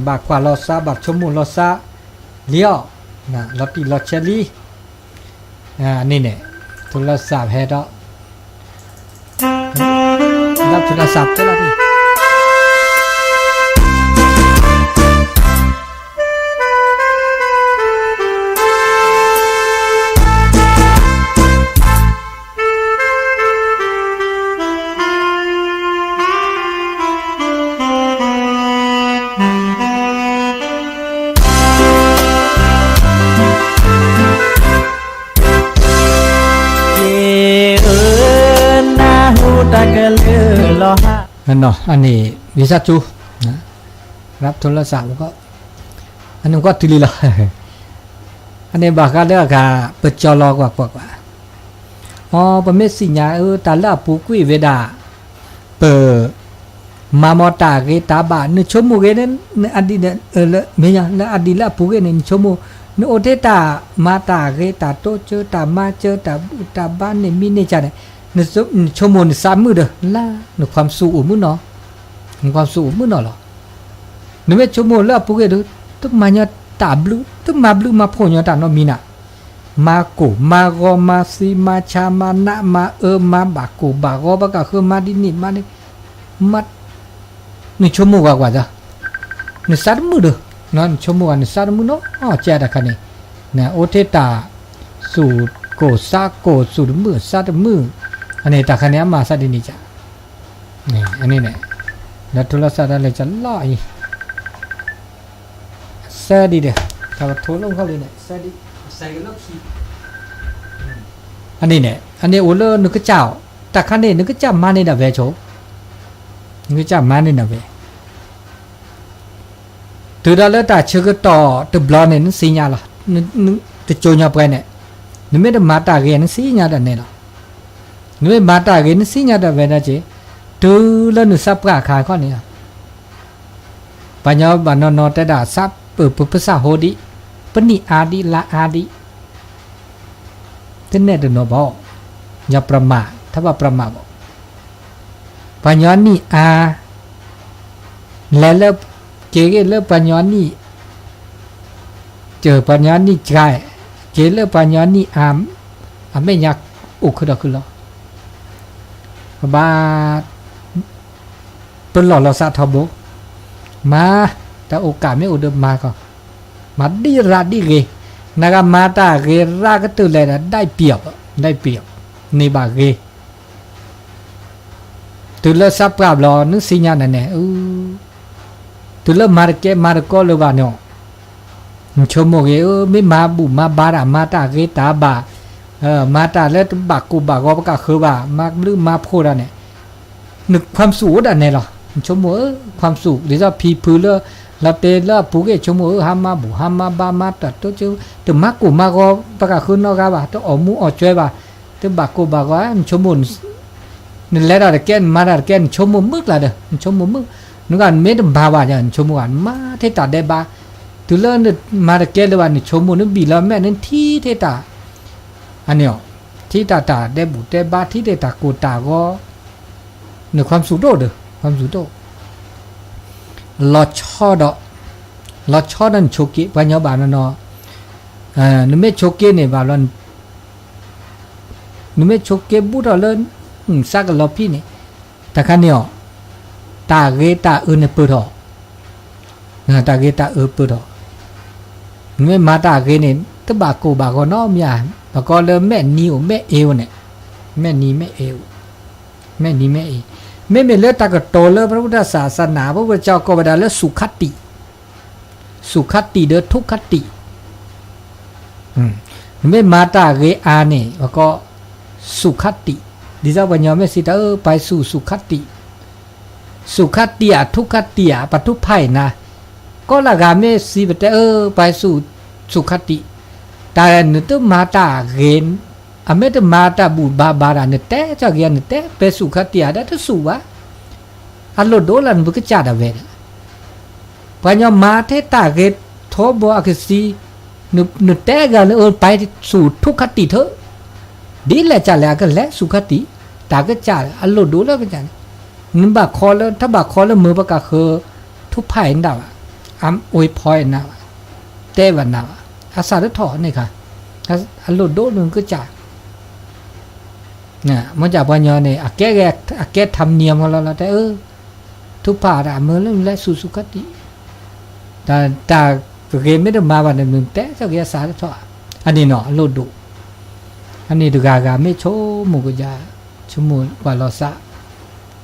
ဘၣ်ကွၢ်လီၤသး ဘၣ်ဆိကမိၣ်လီၤသးလံအီၤ, လီၤတံၢ်လီၤဆဲးလံ, အန့ၣ်န့ၣ် ထိလီၤသးဟဲဒီး လီၤထိလီၤသးတဲလီၤတံၢ် အန့ၣ် ဝံသးစူၤ ရးထိလီၤသး အန့ၣ်ကွၢ်တုၤလံလီၤ. အန့ၣ်ဘၣ်ဃးလၢအဂၤ ပကၠီလီၤကွၢ်ကွၢ်ကွၢ်, အ ပမ့ၢ်သ့ၣ်ညါအၢ တၢ်လၢအပူၤကွံာ်ဝဲဒၣ် ပ မၤမီၤတၢ်ဂ့ၤတၢ်ဘၣ် နဆိကမိၣ်ဂ့ၤ နအဒံၣ် လၢအဒံၣ်လၢအပူၤကွံာ်န့ၣ် နဆိကမိၣ် နအိၣ်ထဲတၢ်မၤတၢ်ဂ့ၤ တၢ်တိစၢၤ တၢ်မၤစၢၤ တၢ်ဘူၣ်တၢ်ဘါန့ၣ်မံၤန့ၢ်ကၢန့ၣ် နဆိကမိၣ်နသးတမုာ်ဒီး လၢ နခွၢ်စူၣ်အိၣ်မုၢ်နီၤ, နခွၢ်စူၣ်အိၣ်မုၢ်နီၤလီၤ. နမ့ၢ်ဆိကမိၣ်လၢအပူၤကွံာ်ဒီး တမၤညီတၢ်ဘျုး တမၤဘျုးမၤဖှိၣ်ညီတၢ်နီတမံၤနၤ မၤကိၢ်မၤဂီၤ မၤသံမၤဆါ မၤနးမၤအၢ မၤဘၣ်ကိၢ်ဘၣ်ဂီၤ ဘၣ်ကဃၢ မၤဒ်န့ၣ်မၤန့ၣ် မၤ နဆိကမိၣ်ကွၢ်ကွၢ်သး နသးတမုာ်ဒီး နဆိကမိၣ်ကွၢ် နသးတမုာ်နီၤ ကဲတၢ်ခါန့ၣ် နအိၣ်ထဲတၢ် စူၢ်ကိၢ်သးကိၢ် စူၢ်တမုာ်သးတမုာ် အန့ၣ်တၢ်ခါန့ၣ် အမၤသးဒ်န့ၣ်က အန့ၣ်န့ၣ် ဒီးထိလီၤသးဒီးလဲၤကလီအံၤ စဲဒံးဒီး တၢ်ကထိလီၢ်ခီလံန့ၣ် စဲဒံး အန့ၣ်န့ၣ် အန့ၣ်အိၣ်လၢနကစၢ်အီၤ တၢ်ခါန့ၣ် နကစၢ်မၤန့ၢ်ဒၣ်ဝဲဆိ နကစၢ်မၤန့ၢ်ဒၣ်ဝဲ တုၤဒၣ်လၢတၢ်ဆၢကတီၢ်တဘျီန့ၣ် နသ့ၣ်ညါလီၤ တကၠိညီပှဲၤန့ၣ် နမ့ၢ်တမၤတၢ်ဂ့ၤ နသ့ၣ်ညါဒၣ်နဲလီၤ နမ့ၢ်မၤတၢ်ဂ့ၤ နသ့ၣ်ညါဒၣ်ဝဲဒၣ်က့ၤ တုၤလၢနသးပှၢ်အခါခီန့ၣ် ပှၤညီဘၣ်နီၢ်နီၢ်တဲဒၣ် သးပၢၢ်ပပသးဟိဒံး ပနံၣ်အါဒံး လါအါဒံး တနဲၣ်တနီၤဘၣ် ညီပရမး ထီၣ်ဘၣ်ပရမးဘၣ် ပှၤညီနံၣ်အါ လဲၤလၢ က့ၤဂ့ၢ်လၢပှၤညီနံၣ် ကပှၤညီနံၣ်စှၤ က့ၤလၢပှၤညီနံၣ်အါ အမဲာ်ညါအိၣ်ခုဒီးခုလီၤ ပဘၣ် ပလီၢ်လီၤသးထီဘိ မၤ တၢ်အိၣ်ကၣ်မ့ၢ်အိၣ်ဒီးမၤကီး မၤဒ်ရၤဒ်ဂ့ၤ နဂၤမၤတၢ်ဂ့ၤရၤကတၢၢ်လဲၣ်ဒီး ဒိုက်ပယီၤ ဒိုက်ပယီၤ န့ၢ်ဘၣ်ဂ့ၤ တုၤလၢသးပှၢ်ဘျီ နသ့ၣ်ညါနၤန့ၣ် တုၤလၢမၤတကဲမၤတကီလၢၤဘၣ်န့ၣ် နဆိကမိၣ်ဂ့ၤ မ့ၢ်မၤဘူၣ်မၤဘါတၢ် မၤတၢ်ဂ့ၤတၢ်ဘၣ် မၤတၢ်လၢတဘၣ်ကိၢ်ဘၣ်ဂီၤပကဃၢၤဘၣ် မၤဘျုးမၤဖှိၣ်တၢ်န့ၣ် နခွၢ်စူၣ်အိၣ်ဒၣ်နဲလီၤ နဆိကမိၣ်ဧၢ ခွၢ်စူၣ် ဒ်သိးဖံဖုလၢ လီၤတဲာ်လၢအပူၤကွံာ်ဆိကမိၣ်ဧၢ ဟါမၢ်ဘူၣ်ဟါမၢ်ဘါမၤတၢ်တိစၢၤ တမၤကိၢ်မၤဂီၤ ပကဃၢၤနီတဂၤဘၣ် တအီၣ်မူအီၣ်ကွဲဘၣ် တဘၣ်ကိၢ်ဘၣ်ဂီၤ နဆိကမိၣ် နလဲၤတၢ်တကဲ နမၤတၢ်တကဲ နဆိကမိၣ်မုာ်ကျါဒီး နဆိကမိၣ်မုာ် နကနမ့ၢ်တမၤဘၣ် နဆိကမိၣ်ဘၣ် နမၤထဲတၢ်ဒဲးဘး, တုၤလၢနမၤတကဲလၢၤဘၣ် နဆိကမိၣ် နဘံၣ်လီၤမဲာ် နထံၣ်ထဲတၢ်, အန့ၣ်အီၤ, ထံၣ်တၢ်တၢ်ဒဲးဘူၣ်ဒဲးဘါ ထံၣ်ထဲတၢ်ကိၢ်တၢ်ဂီၤ, နခွါမစူၣ်တအိၣ်ဒီး ခွါမစူၣ်တအိၣ်, လီၤဆီဒီး, လီၤဆီဒီးနဆိက့ ပှၤညီဘၣ်နီၢ်နီၢ်, နမ့ၢ်ဆိက့န့ၣ်ဘၣ်လီၤ နမ့ၢ်ဆိက့ဘူးထီၣ်လၢ စးကလီၤဖံးန့ၣ်, တခါန့ၣ်အီၤ, တၢ်ဂ့ၤတၢ်အၢန့ၣ်ပၢၢ်ထီၣ်, တၢ်ဂ့ၤတၢ်အၢပၢၢ်ထီၣ်, နမ့ၢ်မၤတၢ်ဂ့ၤန့ၣ် တဘၣ်ကိၢ်ဘၣ်ဂီၤနီတမံၤဧါ, ပကိးလၢမဲာ်နံၤအိၣ်မဲာ်အ့အိၣ်န့ၣ်, မဲာ်နံၤမဲာ်အ့အိၣ်, မဲာ်နံၤမဲာ်အ့, မ့မ့ၢ်လၢတၢ်ကတိၤလၢ พระพุทธศาสนา ပဝဲကၠီကိးဝဲဒၣ်လၢ สุขคติ สุขคติ ဒီး ทุกขคติ နမ့ၢ်မၤတၢ်ဂ့ၤအါန့ၣ် ပကိး สุขคติ, ဒ်သိးပှၤညီမ့ၢ်စံးတၢ် เออ ไปสู่สุขคติ, สุขคติ อ่ะ ทุกขคติ อ่ะ ပထုးဖးအံၤနၤ, ကိးလၢဂၤမ့ၢ်စံးပတဲ เออ ไปสู่สุขคติ, တၢ်နတမၤတၢ်ဂ့ၤ, အမ့ၢ်တမၤတၢ်ဘူၣ်ဘၣ်ဘၣ်ဒၣ် နတဲကၢ်ဂ့ၤ နတဲ ไปสู่สุขคติ อ่ะ ဒီးတစူၣ်ဘၣ် အလိၣ်ဒိၣ်လၢနပကစၢ်ဒၣ်ဝဲဒီး, ပှၤညီမၤထဲတၢ်ဂ့ၤထီဘိအကစံး, နတဲဂၤလၢ เออ ไปสู่ทุกขคติ เถอะ, ဒ်လဲၣ်ကလဲၣ် အကလဲၤ สุขคติ, တၢ်ကစၢ်အလိၣ်ဒိၣ်လၢကစၢ်န့ၣ်, နဘၣ်ခီလၢ တၢ်ဘၣ်ခီလၢမုာ်ပကဃၢၤ ထုးဖးအံၤနၤဘၣ်, အ อวยพร အံၤနၤဘၣ်, တဲဘၣ်နၤဘၣ်, အစးတထီၣ်န့ၣ်ခါ, အလိၣ်ဒိၣ်လၢနကစၢ် မ့ၢ်ကပှၤညီန့ၣ် အကဲ အကဲထၢမနံၤအမီၤလီၤလီၤ တဲအၢ, ထုးဖးတၢ်မုာ်လၢလဲၤ สุขคติ, တၢ်ဂ့ၤမ့ၢ်တမၤဘၣ်န့ၣ် မ့ၢ်တဲကၢ်ဂ့ၤအစးတထီၣ်, အန့ၣ်နီၤ အလိၣ်ဒိၣ်, အန့ၣ်တဂၤဂၤမ့ၢ်ဆိကမိၣ်ကယၤ, ဆိကမိၣ်ကွၢ်လီၤသး,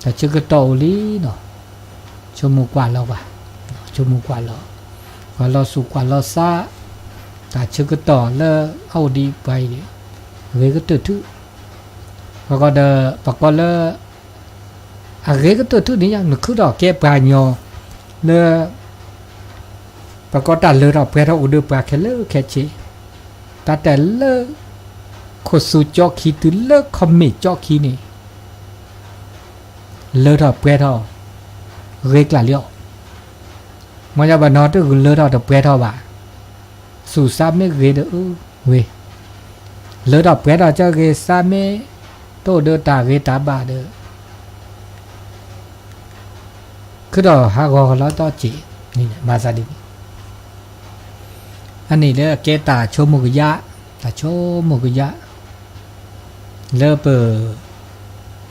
တၢ်ဆၢကတီၢ်အိၣ်လံနီၤ, ဆိကမိၣ်ကွၢ်လီၤကွၢ်, ဆိကမိၣ်ကွၢ်လီၤ, ကွၢ်လီၤသူၣ်ကွၢ်လီၤသး, တၢ်ဆၢကတီၢ်လၢအအိၣ်ဒံးပှၤအံၤ, အဂ့ၤကတၢၢ်ထူၣ်, ပကီးဒီး ပကီးလၢ အဂ့ၤကတၢၢ်ထူၣ်န့ၣ် နခုထီၣ်ကဲပှၤညီ လၢ ပကီးတၢ်လၢထီၣ်ပှဲၤထီၣ်အိၣ်ဒီးပှၤခဲလၢာ်ခဲဆ့, တၢ်တဲလၢ ခိၣ်သူကၠီခံတုၤလၢခီမ့ၣ်ကၠီခံန့ၣ် လၢထီၣ်ပှဲၤထီၣ် ဂ့ၤကျၢ်လံအီၤ, မ်ယဘၣ်နီတဂုၤလၢထီၣ်တပှဲၤထီၣ်ဘၣ်, သူၣ်စါမ့ၢ်ဂ့ၤဒီးအုၣ်ဂ့ၤ, လၢထီၣ်ပှဲၤထီၣ်ကၢ်ဂ့ၤ စါမ့ၢ်တအိၣ်ဒီးတၢ်ဂ့ၤတၢ်ဘၣ်ဒီး ခုထီၣ်ဟးဂီၤလီၤတီၢ်စ့ၢ်, မၤသးဒ်န့ၣ်, အန့ၣ်လၢအကဲတၢ်ဆိကမိၣ်ကယၢ်, တၢ်ဆိကမိၣ်ကယၢ်, လၢပ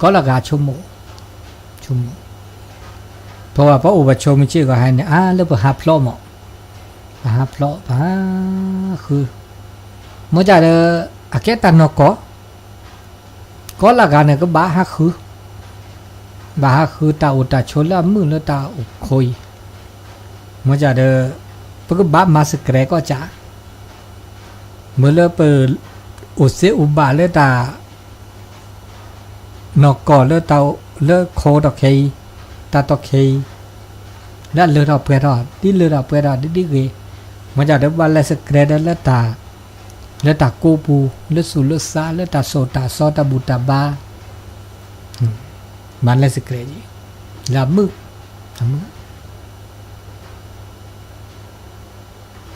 ကိးလီၤဂာ်ဆိကမိၣ်, ဆိကမိၣ်, ပဝဲပအိၣ်ပဆိကမိၣ်စ့ၢ်ကီးဟဲန့ၣ် အါလၢပဟးဖျိးမး, ပဟးဖျိး ပဟးဃု, မ့ၢ်တၢ်ဒီး အကဲတၢ်နီၢ်ကီၢ် ကိးလီၤဂာ်န့ၣ် ကဘၣ်ဟးဃု, ဘၣ်ဟးဃုတၢ်အိၣ်တၢ်ဆိးလၢအမုာ်လၢတၢ်အိၣ်ခိးအံၤ, မ့ၢ်တၢ်ဒီး ပကဘၣ်မၤစဲးကဲးကီၢ်ကၢ်, မ့ၢ်လၢပ အိၣ်သ့အိၣ်ဘၣ်လၢတၢ် နီၢ်ကီၢ်လၢတၢ် လၢခိးတီၢ်ခဲအံၤ, တၢ်တီၢ်ခဲအံၤ, လၢအလၢထီၣ်ပှဲၤထီၣ် ဒ်လၢထီၣ်ပှဲၤထီၣ်ဒ်ဒ်ဂ့ၤ, မ့ၢ်တၢ်ဒီးဘၣ်လဲၤစဲးကဲးဒီးလၢတၢ် လၢတၢ်ကိးပူၤ လၢသူၣ်လၢသး လၢတၢ်စိၣ်တၢ်စီ တၢ်ဘူၣ်တၢ်ဘါ, မၤလဲၤစဲးကဲး လၢအမုာ်, အမုာ်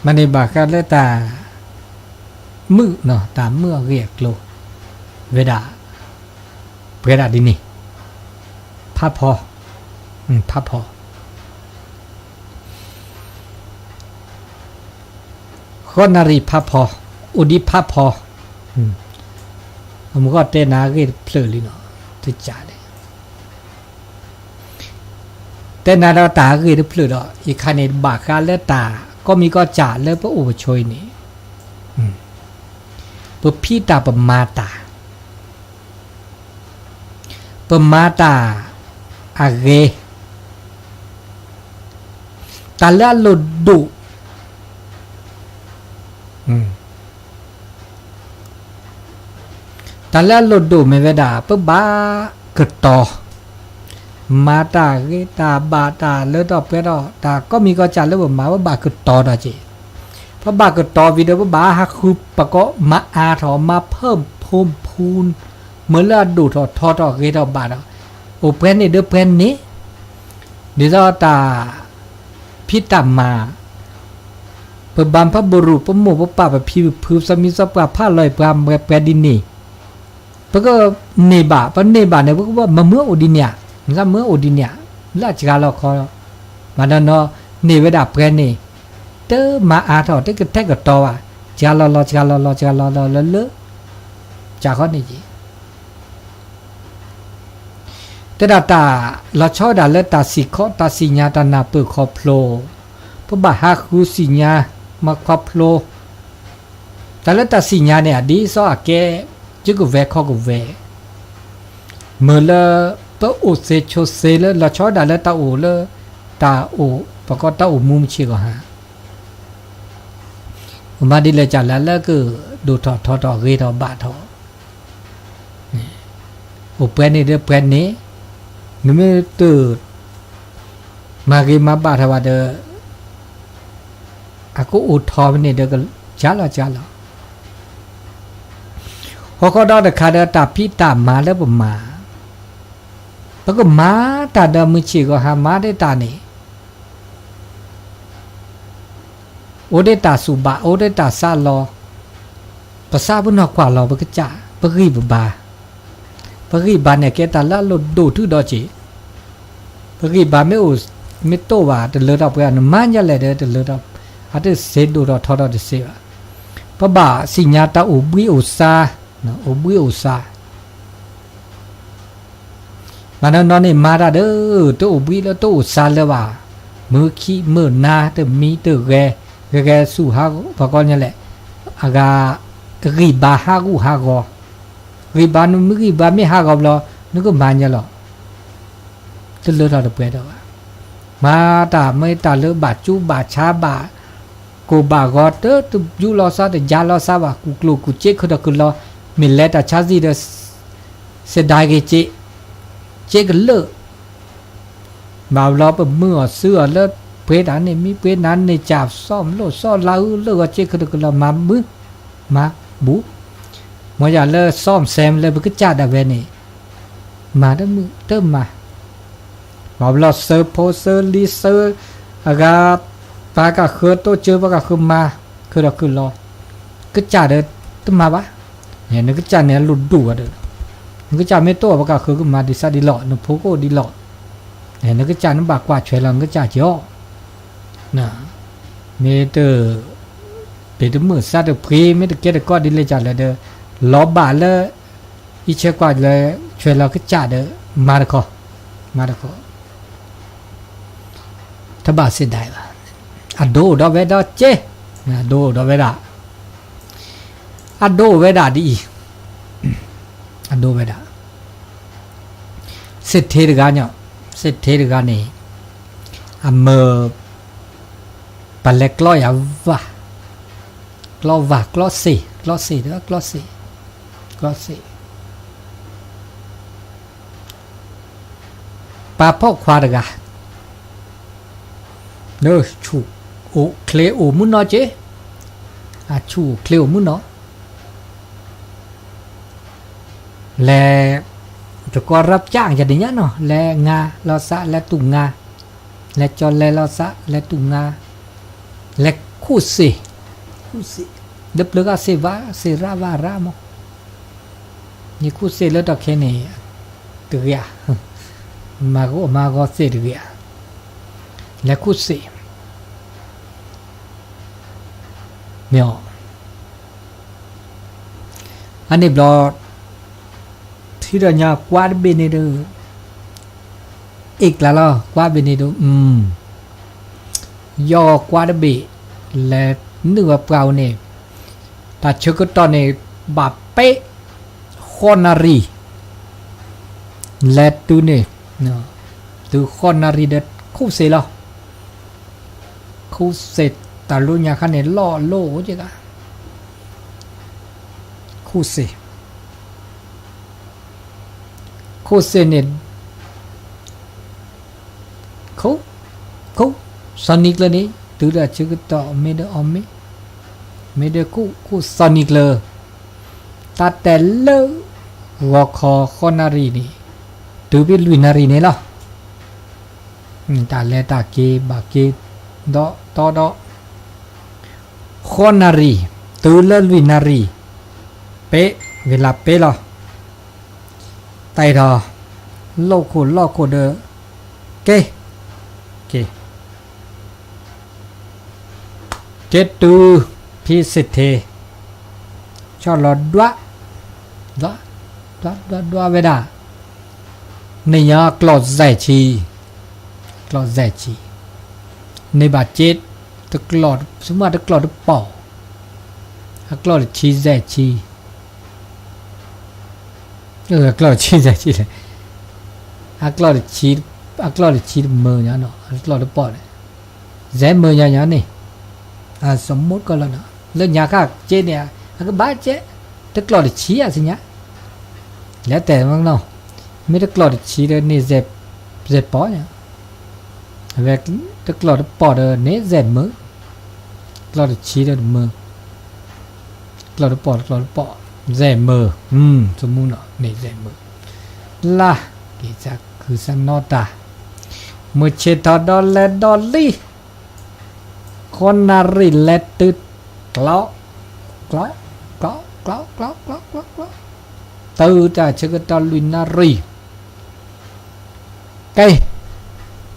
မ့ၢ်န့ၣ်ဘၣ်ဃးလၢတၢ် မုာ်နီၤ တၢ်မုာ်အဂ့ၢ်အကျိၤ ဝဲဒၣ် ပှဲၤဒၣ်ဒ်န့ၣ်, ဖးဖီ, ဖးဖီ, ဃီနၣ်ရံၣ်ဖးဖီ, အိၣ်ဒံးဖးဖီ, အမုၢ်ဂီၢ်တဲနၤအဂ့ၢ်တဖျၢၣ်လံနီၤ, တကးဒဲး တဲနၤဒီးတၢ်အဂ့ၢ်တဖျၢၣ်ဒီး ယခါန့ၣ် ဘၣ်ဃးလၢတၢ် ကီၢ်မံၤကီၢ်စဲၣ်လၢပအိၣ်ပဆိးအံၤန့ၣ် ပဖံးတၢ်ပမၤတၢ်, ပမၤတၢ်အဂ့ၤ, တၢ်လၢအလိၣ်ဒိၣ် တၢ်လၢအလိၣ်ဒိၣ်မ့ၢ်ဝဲဒၣ် ပဘၣ်ကတီၤ မၤတၢ်ဂ့ၤတၢ်ဘၣ်တၢ်လၢထီၣ်ပှဲၤထီၣ် တၢ်ကီၢ်မံၤကီၢ်စဲၣ်လၢပမၤ ပဘၣ်ကတီၤဒီးက့ၤ, ပဘၣ်ကတီၤဝံၤဒီး ပဘၣ်ဟးဃုပကိးမၤအါထီၣ် မၤဖၢၣ်ဖိဖူ မ့ၢ်လၢအဒိၣ်ထီၣ်ထီထီၣ်ဂ့ၤထီၣ်ဘၣ်ဒီး အိၣ်ပှဲၤန့ၣ်ဒီးပှဲၤန့ၣ် ဒ်သိးတၢ်ဖံးတၢ်မၤ, ပဘၣ်ဖးဘိၣ်ရူၢ် ပမိၢ်ပပၢ် ပဖံပဖု ပစီၤမံစီၤပှၢ် ဖးလီၤပှၤပှဲၤဒ်န့ၣ်, ပကန့ၢ်ဘၣ်, ပန့ၢ်ဘၣ်န့ၣ် ပကဘၣ်မၤမုၢ်အိၣ်ဒ်န့ၣ်ဧါ, မၤမုၢ်အိၣ်ဒ်န့ၣ်ဧါ, လၢအစှၤလီၤခီ, မၤနီၢ်နီၢ်န့ၢ်ဝဲဒၣ်ပှဲၤန့ၣ်, တမၤအါထီၣ် တကထဲကတီၤဘၣ်, စှၤလီၤလီၤ စှၤလီၤလီၤ စှၤလီၤလီၤလၢလၢ, စးဃီန့ၣ်က့ၤ တဲဒၣ်တၢ်လီၤဆီဝဲဒၣ်လၢတၢ်စံၣ်ခီ တၢ်စံၣ်ညါ တၢ်နၢ်ပၢၢ်ခီဖျိ, ပဘၣ်ဟးဃုစံၣ်ညါ မၤခီဖျိ, တၢ်လၢတၢ်စံၣ်ညါန့ၣ် အဒ်သိးအကဲ ယုၢ်ကဝဲၤခီၣ်ကဝဲၤ, မ့ၢ်လၢ ပအိၣ်သ့ဆိးသ့လၢ လီၤဆီဝဲဒၣ်လၢတၢ်အိၣ်လၢ တၢ်အိၣ် ပကိးတၢ်အိၣ်မူမုၢ်ဆ့ၣ်ဂီၤဟါ မၤဒ်လဲၣ်ကလဲၣ်လၢကဒိၣ်ထီၣ်ထီထီၣ်ဂ့ၤထီၣ်ဘၣ်ထီၣ်, အိၣ်ပှဲၤန့ၣ်ဒီးပှဲၤန့ၣ်, နမ့ၢ်တ မၤဂ့ၤမၤဘၣ်ထီၣ်ဘၣ်ဒီး အကအိၣ်ထီၣ်ဖဲန့ၣ်ဒီး ကစှၤလီၤစှၤလီၤ, ဟီဃီဒီတခါဒီးတၢ်ဖံးတၢ်မၤလၢပမၤ, ပကမၤတၢ်ဒီးမုၢ်ဆ့ၣ်ဂီၤဟါမၤဒ်တၢ်န့ၣ် အိၣ်ဒ်တၢ်စူၢ်ဘၣ် အိၣ်ဒ်တၢ်စးလီၤ, ပစးပနီၢ်ကွၢ်လီၤ ပကစၢ် ပဂံၢ်ပဘါ, ပဂံၢ်ဘါန့ၣ်ကဲတၢ်လၢအလိၣ်ဒိၣ်ထုးဒီးစ့ၢ်, ပဂံၢ်ဘါမ့ၢ်အိၣ် မ့ၢ်တအိၣ်ဘၣ် တလၢထီၣ်ပှဲၤ နမၤညါလဲၣ်ဒီးတလၢထီၣ်, အတစ့ဒိၣ်ထီၣ်ထီထီၣ်တစ့ဘၣ်, ပဘၣ်စံၣ်ညါတၢ်အိၣ်ဘှံးအိၣ်စါ, အိၣ်ဘှံးအိၣ်စါ မၤနီၢ်နီၢ်န့ၣ်မၤတၢ်ဒီး တအိၣ်ဘှံးလၢတအိၣ်စါလၢၤဘၣ်, မုၢ်ခံမုၢ်နၤ တမံၤတဂဲၤ, ဂဲၤဂဲၤဆူၣ်ဟးဂီၤ ပှၤကိးညါလဲၣ်, အဂၤ ဂံၢ်ဘါဟးဂူာ်ဟးဂီၤ, ဂံၢ်ဘါနမ့ၢ်ဂံၢ်ဘါမ့ၢ်ဟးဂီၤဘျီ နကမၤညါလီၤ, တလၢထီၣ်တပှဲၤဒီးဘၣ်, မၤတၢ်မ့ၢ်တၢ်လၢဘၣ်ကၠူဘၣ်ဆါဘၣ် ကိၢ်ဘၣ်ဂီၤ တတယူလီၤစါ တယါလီၤစါဘၣ် ကူၣ်ကျိၣ်ကူၣ်စ့ ခုၣ်ထီၣ်ခုၣ်လီၤ, မ့ၢ်လဲၤတၢ်ဆါဆံၣ်ဒီး စဲးဒၣ်က့ၤစ့, စ့ကလၢာ်, ဘၣ်ဘျီပမုာ်အီၤစုအီၤလၢ ပှ့ၤတၢ်န့ၣ်မံ ပှ့ၤနၤန့ၣ် ကၢ်စီၣ်မလိၣ်စီၣ်လါအုလၢဂီၤစ့ ခုၣ်ထီၣ်ခုၣ်လီၤ မၤမုာ်, မၤဘူး, မ့ၢ်ယၤလၢစီၣ်စဲးလၢပကစၢ်ဒၣ်ဝဲန့ၣ် မၤတမုာ်တမၤ ဘၣ်ဘျီစၢဖိစၢလံၤစၢ အဂၤ ပှၤကဃၢၤတိစၢ ပှၤကဃၢၤမၤ ခုၣ်ထီၣ်ခုၣ်လီၤ, ကစၢ်ဒီးတမၤဘၣ်, နကစၢ်န့ၣ်အလိၣ်ဒိၣ်ဝဲဒီး, နကစၢ်မ့ၢ်တအိၣ် ပှၤကဃၢၤကမၤဒံးစးဒံးလီၤ နဖိကအိၣ်ဒံးလီၤ, နကစၢ်နဘၣ်ကွၢ်ထွဲလီၤ နကစၢ်ကီ, မ့ၢ်တ ပ့ၤတမုာ်စါတပှ့ၤ မ့ၢ်တကဲတကီဒ်လဲၣ်ကလဲၣ်ဒီး လီၤဘၣ်လၢ အံးဆဲကွၢ်လၢ ဆွဲလီၤကစၢ်ဒီး မၤတခီ, မၤတခီ, တဘၣ်စံးဒၣ်ဘၣ်, အဒိအိၣ်ဒီးဝဲဒီးက့, အဒိအိၣ်ဒီးဝဲဒၣ်, အဒိအိၣ်ဝဲဒၣ်ဒ်အံၤ, အဒိဝဲဒၣ်, စ့ထ့တဂၤညါ, စ့ထ့တဂၤန့ၣ်, အမၢ ပလဲၤကျီယၤဝၢ်, ကျီဝၢ် ကျီစ့, ကျီစ့, ကျီစ့, ကျီစ့, ပာ်ဖှိၣ်ခွါတဂၤ, ဆူၣ်အိၣ်ချ့အိၣ်မုၢ်နီၢ်က့, အဆူၣ်အိၣ်ချ့အိၣ်မုၢ်နီၢ်, လဲၤ, တကီရၢပျၢ်ယၤဒ်ညါနီၤ လဲၤငါလီၤစး လဲၤတူၢ်ငါ, လဲၤကၠီလဲၤလီၤစး လဲၤတူၢ်ငါ, လဲၤခူၣ်စ့, ခူၣ်စ့, ဒီးပျၢၤဂၤစ့ဝါ စ့ရၣ်ဝါရၣ်မး, ယခူၣ်စ့လၢတီၢ်ခဲန့ၣ်, တဂ့ၤဧါ, မၤဂီၢ်မၤဂီၢ်စ့တဂ့ၤဧါ, လဲၤခူၣ်စ့, မ့ၢ်အီၤ အန့ၣ်ဘျီ, ထံဒီးညါကွၢ်တဘ့ၣ်န့ၣ်ဒီး, အ့ၣ်ကျါလီၤ ကွၢ်ဘ့ၣ်န့ၣ်ဒီး, ယီၢ်ကွၢ်တဘ့ၣ်, လဲၤနုာ်ဝဲပှၢ်ဧိၤန့ၣ်, တၢ်ဆၢကတီၢ်န့ၣ်, ဘၣ်ပဲ, ဃိးနၣ်ရံၣ်, လဲၤတုၤန့ၣ်, တုၤဃိးနၣ်ရံၣ်ဒီးခူၣ်စ့လီၤ ခူၣ်စ့တၢ်လီၢ်ညါခါန့ၣ် လီၢ်လီၢ်အိၣ်က့ဂၤ, ခူၣ်စ့, ခူၣ်စ့န့ၣ်, ခူၣ်, ခူၣ်, စီၤနံၤကျၢၤန့ၣ် တုၤဒီးဆၢကတီၢ်မ့ၢ်ဒီးအီၤမ့ၢ်, မ့ၢ်ဒီးခူၣ်, ခူၣ်စီၤနံၤကျၢၤ, တၢ်တဲလၢ, ဂီၤခီဃိးနၣ်ရံၣ်န့ၣ်, တုၤဖဲလွံၢ်နၣ်ရံၣ်န့ၣ်လီၤ. တၢ်လဲၤတၢ်က့ၤဘၣ်က့ၤ ဒီးတီဒီး ဃိးနၣ်ရံၣ် တုၤလၢလွံၢ်နၣ်ရံၣ် ပ့ ဝ့ၤလးပ့လီၤ. တၢ်အံၤဒီး လိၣ်ခိၣ်လီၢ်ခိၣ်ဒီး က့ၤ က့ၤ က့ၤတုၤ ဖံစ့ၢ်ထံ ဆီၣ်လီၤဒွး ဒွး ဒွး ဒွး ဒွးဝဲဒၣ် န့ၢ်ညါကျီၢ်စဲၣ်ဆံ ကျီၢ်စဲၣ်ဆံ န့ၢ်ဘၣ်က့ၤ တကျီၢ် ဆိကမိၣ်တကျီၢ်တပီၢ် အကျီၢ်တဆံစဲၣ်ဆံ အကျီၢ်တဆံစဲၣ်ဆံလဲၣ် အကျီၢ်တဆံ အကျီၢ်တဆံတမုာ်ညါနီၤ အကျီၢ်တပီၢ်န့ၣ် စဲၣ်မုာ်ညါညါန့ၣ် အစမူတကီၢ်လီၤနီၤ လၢညါခါက့ၤန့ၣ် အကဘၣ်က့ၤ တကျီၢ်တဆံအစညါ လဲၤတဲနီၤ မ့ၢ်တကျီၢ်တဆံဒီးန့ၢ် စဲၣ်ပီၢ်ညါ အဝဲ တကျီၢ်တပီၢ်ဒီးန့ၢ်စဲၣ်မုာ် ကျီၢ်တဆံဒီးတမုာ် ကျီၢ်တပီၢ် တကျီၢ်တပီၢ် စဲၣ်မုာ် စမူနီၤ န့ၢ်စဲၣ်မုာ် လၢ က့ၤစၢ်ခုစၢ်နီၢ်တၢ် မုၢ်ဆ့ၣ်ထီၣ်ဒီးလဲၤဒီးလံ ဃိးနၣ်ရံၣ်လဲၤတုၤ ကျီ ကျီ ကျီ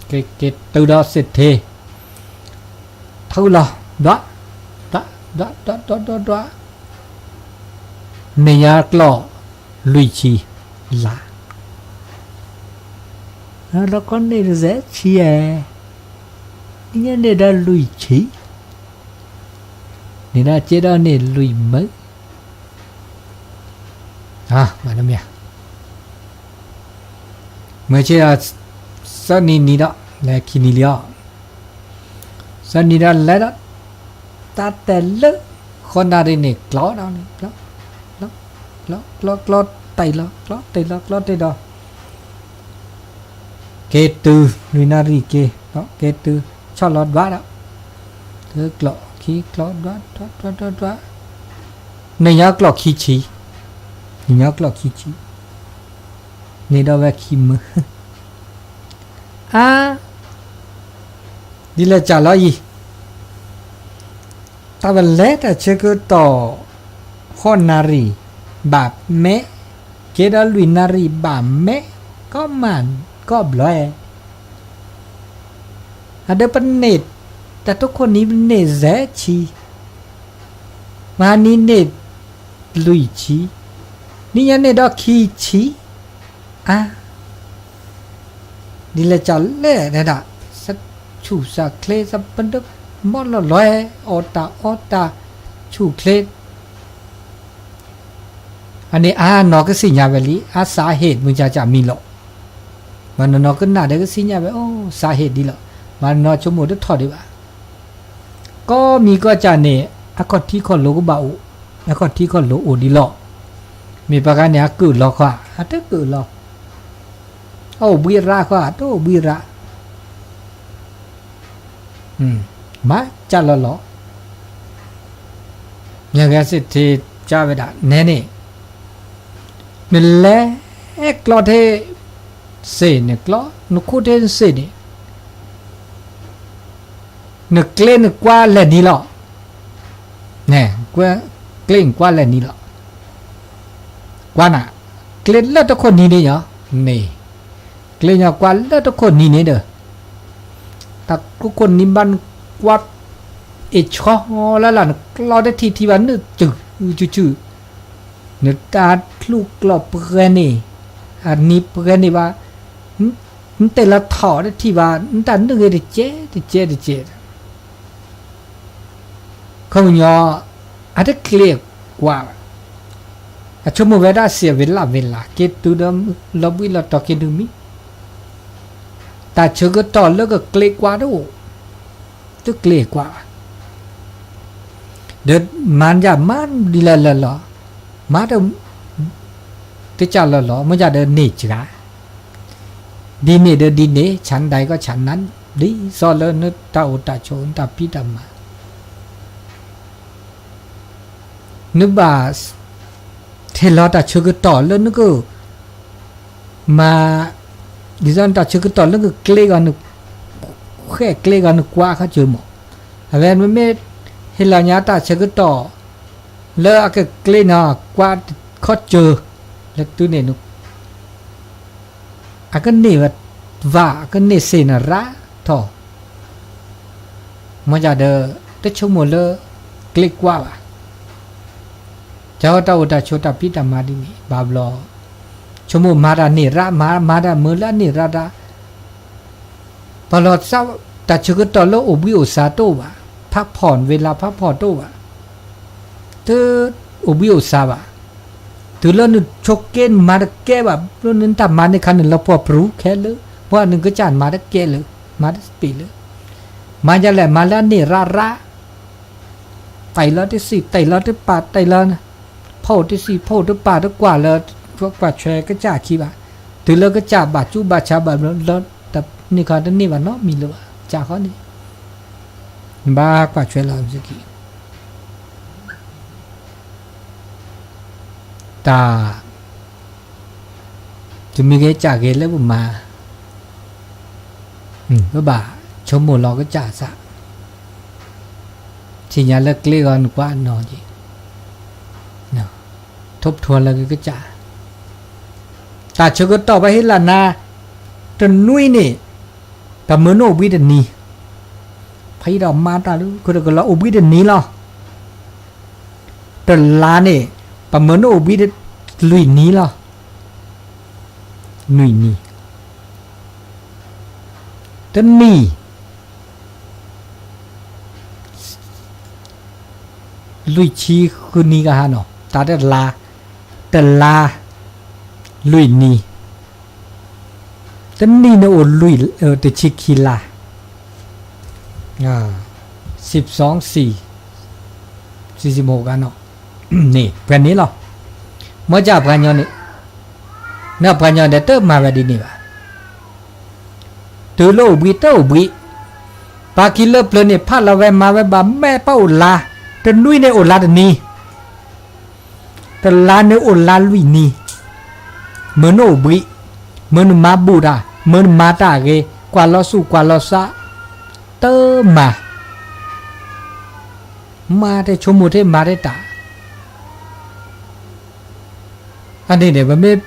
ကျီ ကျီ တုၤတၢ်ဆၢကတီၢ်လွံၢ်နၣ်ရံၣ် က့ၤ က့ၤ က့ၤတုၤဒီးစ့ၢ်ထံ ထုးလီၤ ဒွး ဒွး ဒွး ဒွး ဒွး ဒွး ဒွး န့ၢ်ညါကျီၢ်လွံၢ်ဆံ လါ ဒီးကီန့ၢ်စဲၣ်ဆံဧါ န့ၢ်ညါန့ၢ်ဒီးလွံၢ်ဆံ န့ၢ်ဒီးက့ၤဒီးန့ၢ်လွံၢ်မုာ် မၤနမ့ၢ် မုၢ်ဆ့ၣ်ဒီး သၢနံၤနံၤဒီး လဲၤခံနံၤလံအီၤ သၢနံၤဒီးလဲၤဒီး တၢ်တဲလၢ ဃိးနၣ်ရံၣ်န့ၣ် ကျီဒီးန့ၣ် ကျီ ကျီ ကျီ ကျီ တ့ၢ်လီၤ ကျီတ့ၢ်လီၤ ကျီတ့ၢ်ဒီး က့ၤတုၤ လွံၢ်နၣ်ရံၣ်က့ၤ က့ၤတုၤ ဆီၣ်လီၤဒွးဒီး တကျီၢ်ခံကျီၢ် ဒွး ဒွး ဒွး ဒွး ဒွး န့ၢ်ညါကျီၢ်ခံဆံ န့ၢ်ညါကျီၢ်ခံဆံ န့ၢ်ဒီးဝဲခံမုာ် အါ ဒ်လဲၣ်စ့ၢ်လီၤအံၤ တၢ်ပလဲၤတၢ်ဆၢကတီၢ် ဃိးနၣ်ရံၣ် ဘၣ်မဲာ် က့ၤဒီးလွံၢ်နၣ်ရံၣ်ဘၣ်မဲာ် ကီမး ကီဘျီ အဒီးပန့ၢ် တၢ်တခိၣ်နံၤပန့ၢ်စဲၣ်ဆံ မဟါနံၤန့ၢ်လွံၢ်ဆံ နံၤညါန့ၢ်ဒီးခံဆံ အါ ဒ်လဲၣ်စ့ၢ်လဲၣ်ဒၣ် ဆူၣ်စၢ်ချ့ စပဒၢ မီၢ်လီၢ်လီၤ အီၣ်တၢ်အီတၢ် ဆူၣ်ချ့ အန့ၣ်အါနီၢ်ကစံၣ်ညါဝဲလံ အစးဟ့ၣ်မုၢ်ကၢ်ကၢ်မံလီၤ မၤနီၢ်နီၢ်ကနၣ်ဒီးကစံၣ်ညါဝဲ အိၣ် စးဟ့ၣ်ဒ်လီၤ မၤနီၢ်နီၢ်ဆိကမိၣ်တထီၣ်ဒံးဘၣ် ကီမံၤကီၢ်ကၢ်န့ၣ် အခီၣ်ထံးခီၣ်လိၤကဘၣ်အိၣ် အခီၣ်ထံးခီၣ်လိၤအိၣ်ဒံးလီၤ မ့ၢ်ပှၤဂၤန့ၣ် အကုၢ်လီၤခီ အတကုၢ်လီၤ အအိၣ်ဘှံးရၣ်ခီ အတအိၣ်ဘှံးရၣ် မၤကၢ်လီၤလီၤ ညါဂဲၤစ့ၢ်ထံကၢ်ဝဲဒၣ် နဲန့ၣ် နလဲၤကျီထဲစ့ၢ်န့ၣ် ကျီ နခိၣ်ထဲစ့ၢ်န့ၣ် နကျ့နကွၢ်လဲၢ်နံၤလီၤ ကျ့နကွၢ်လဲၢ်နံၤလီၤ ကွၢ်နၤ ကျ့လၢတခိၣ်နံၤန့ၣ်ညါ န့ၣ် ကျ့ညီကွၢ်လၢတခိၣ်နံၤန့ၣ်ဒီး တၢ်ခိၣ်ခိၣ်နံၤဘၣ်နကွၢ် အ့ၣ်ဆီလၢ်လၢ် နကျီတထံၣ်ထံၣ်ဘၣ် နုာ်စုၣ်စုၣ်စုၣ် နတၢ်ချုးကျီၢ်ပှဲၤန့ၣ် အနံၤပှဲၤန့ၣ်ဘၣ် နတဲလီၤထီၣ်တထံၣ်ဘၣ် နတၢ်နုာ်ဂ့ၤတကဲတကဲတကဲ ခီပညီ အတကျ့ကွၢ်ဘၣ် အဆိကမိၣ်ဝဲဒၣ်စ့ၢ်ဝ့ၤလၢ်ဝ့ၤလၢ် က့ၤတုၤဒီးလီၤဘှံးလီၤတီၤက့ၤဒုးမံ တၢ်ဆၢကတီၢ်လၢကကျ့ကွၢ်တအိၣ် တကျ့ကွၢ်ဘၣ် ဒီးမၤယၤမၤဒ်လဲၣ်လဲၣ်လီၤ မၤတ တကၢ်လီၤလီၤ မ့ၢ်ယၤဒီးန့ၢ်စှၤ ဒ်န့ၣ်ဒီးဒ်န့ၣ် ဆၣ်နဒၣ်ကီၢ်ဆၣ်နါ ဒ်သိးလၢနတၢ်အိၣ်တၢ်ဆိး နတၢ်ဖံးတၢ်မၤ နဘၣ် ထဲလီၤတၢ်ဆၢကတီၢ်လၢနက မၤ ဒ်သိးနတၢ်ဆၢကတီၢ်လၢကကျ့ဂီၤ န ဃဲၣ်ကျ့ဂီၤနကွၢ်ခီၣ်စၢၤမး, အဝဲမ့မ့ၢ် ဟ့ၣ်လီၤညါတၢ်ဆၢကတီၢ် လၢအကကျ့န့ၣ် ကွၢ်ခီၣ်စၢၤ လၢတုၤန့ၣ် အကန့ၢ်ဝဲ ဘၣ် အကန့ၢ်စ့ၢ်နၤရၣ်ထီၣ်, မ့ၢ်ဒ်ဒီး တဆိကမိၣ်လၢကျ့ကွၢ်ဘၣ်. တၢ်ဟီတၢ်အိၣ်တၢ်ဆိးတၢ်ဖံးတၢ်မၤဒ်န့ၣ် ဘၣ်ဘျီ ဆိကမိၣ်မၤတၢ်န့ၢ်ရၣ် မၤ မၤတၢ်မုာ်လၢအန့ၢ်ရၣ်တၢ် ပှၤလီၤသး တၢ်ဆၢကတီၢ်လၢအိၣ်ဘှံးအိၣ်စးတအိၣ်ဘၣ်, ဖးဖီၣ် ဝ့လးဖးဖီၣ်တအိၣ်ဘၣ်, တအိၣ်ဘှံးအိၣ်စးဘၣ်, တုၤလၢနဆိးက့နမၤတကဲဘၣ်, ဘျီနတၢ်မၤန့ၢ်ခါန့ၣ် လီၤပှီၢ်ပြူၤခဲလၢာ်, ပှၤနကစၢ်မၤတကဲလၢာ်, မၤတပ့ၤလၢာ်, မၤဒ်လဲၣ် မၤလၢအန့ၢ်ရၣ်ရၣ် တ့ၢ်လီၤတစံၣ် တ့ၢ်လီၤတပာ် တ့ၢ်လီၤ ဖီၣ်တစံၣ် ဖီၣ်တပာ် တကွၢ်လၢ ကွၢ်ထွဲကစၢ်အခံဘၣ်, တုၤလၢကစၢ်ဘၣ်ကူဘၣ်ဆးဘၣ်ဘျီ လၢတၢ်န့ၢ်ခါတန့ၢ်ဘၣ်နီတမံၤလၢၤဘၣ် ကစၢ်ဃီန့ၣ်, နဘၣ်ကွၢ်ထွဲလီၤ တၢ် တမံၤဂ့ၤကစၢ်ဂ့ၤလၢပမၤ ပဘၣ်ဆိကမိၣ်လီၤကစၢ်စး, သ့ၣ်ညါလၢကျ့ဂီၤနကွၢ်နီၢ်က့ၤ, ထိၣ်ဖျိလၢကစၢ်, တၢ်ဆၢကတီၢ်ပှၤဟ့ၣ်လီၤနၤ တနွံန့ၣ် ပမၢနအိၣ်ဘှံးတနံၤ, ဖဲအံၤဒီးမၤတၢ်လၢ ကလီၤအိၣ်ဘှံးတနံၤလီၤ. တလါန့ၣ် ပမၢနအိၣ်ဘှံးလွံၢ်နံၤလီၤ. လွံၢ်နံၤ, တနံၣ် လွံၢ်ဆံဃုနံၤကဟါနီၤ, တၢ်တလါ, တလါ လွံၢ်နံၤ, တနံၣ်န့ၣ်အိၣ်လွံၢ်, တဆံခံလါ, စံးပစီဆံး, စံးစံးမိၢ်ဂၤနီၤ, န့ၣ် ပှဲၤန့ၣ်လီၤ. မ့ၢ်ကပှၤကညီန့ၣ်, နပှၤကညီဒီးတမၤဝဲဒ်န့ၣ်ဘၣ်. တုၤလၢအိၣ်ဘှံးတအိၣ်ဘှံး, ပှၤခံလၢပျၢၤန့ၣ် ဖးလီၤဝဲမၤဝဲဘၣ် မ့ၢ်ပအိၣ်လါ, တနွံန့ၣ်အိၣ်လါတနံၤ, တလါန့ၣ်အိၣ်လါလွံၢ်နံၤ, မၢနအိၣ်ဘှံး, မၢနမၤဘူၣ်တၢ်, မၢနမၤတၢ်အဂ့ၤ, ကွၢ်လီၤဆူၣ်ကွၢ်လီၤစး, တမၤ မၤတဆိကမိၣ်ထဲမၤထဲတၢ်, အန့ၣ်န့ၣ် ပမ့ၢ်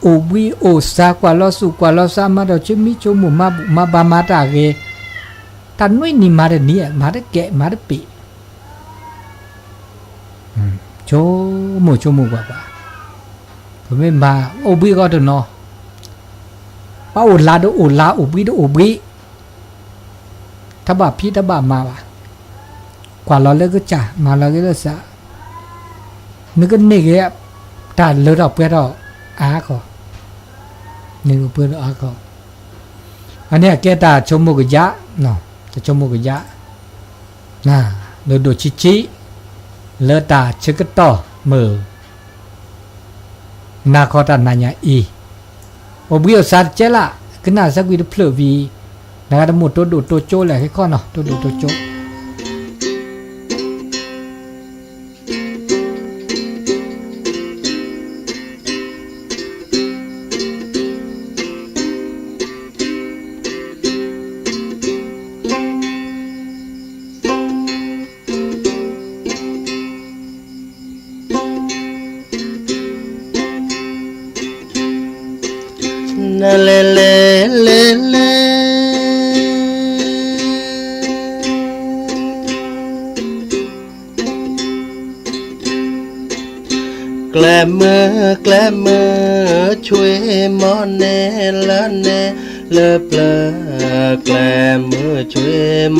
အိၣ်ဘှံးအိၣ်စး ကွၢ်လီၤဆူၣ်ကွၢ်လီၤစး မၤတၢ်ဆိကမိၣ်မၤဘူၣ်မၤဘါမၤတၢ်ဂ့ၤ, တၢ်နွံနံၤမၤတနံၤ မၤတကဲးမၤတပ့ၤ, ဆိကမိၣ်ဆိကမိၣ်ကွၢ်ကွၢ်, ပမ့ၢ်မၤအိၣ်ဘှံးဂီၢ်တနီၤ, ပအိၣ်လါဒီးအိၣ်လါ အိၣ်ဘှံးဒီးအိၣ်ဘှံး, တဘၣ်ဖံးတဘၣ်မၤဘၣ်, ကွၢ်လီၤလၢကစၢ် မၤလီၤက့ၤလၢစး, နကန့ၢ်က့ၤ တၢ်လၢထီၣ်ပှဲၤထီၣ်အါခီ, န့ၣ်ကပှဲၤထီၣ်အါခီ, အန့ၣ်အကဲတၢ်ဆိကမိၣ်ကယၢ်, တၢ်ဆိကမိၣ်ကယၢ်, ဒိၣ်ဒိၣ်ဆံးဆံး, လၢတၢ်ဆၢကတီၢ်မုၢ် နၤခီတၢ်နၤညါအံၤ, အိၣ်ဘှံးအိၣ်စးတကဲလၢ်, ကနၣ်စဲကွံာ်တဖျၢၣ်ဝံၤ, နဂၤတမိၣ်တိဒိၣ်တိကၠိလဲၣ် ဟ့ၣ်ခီနီၤ တိဒိၣ်တိကၠိ နလဲၤလဲၤလဲၤလဲၤ ကျဲမုၢ်ကျဲမုၢ် ဆွံမီၢ်န့ၣ်လၢန့ၣ်လၢပျၢၤ ကျဲမုၢ်ဆွံမီၢ်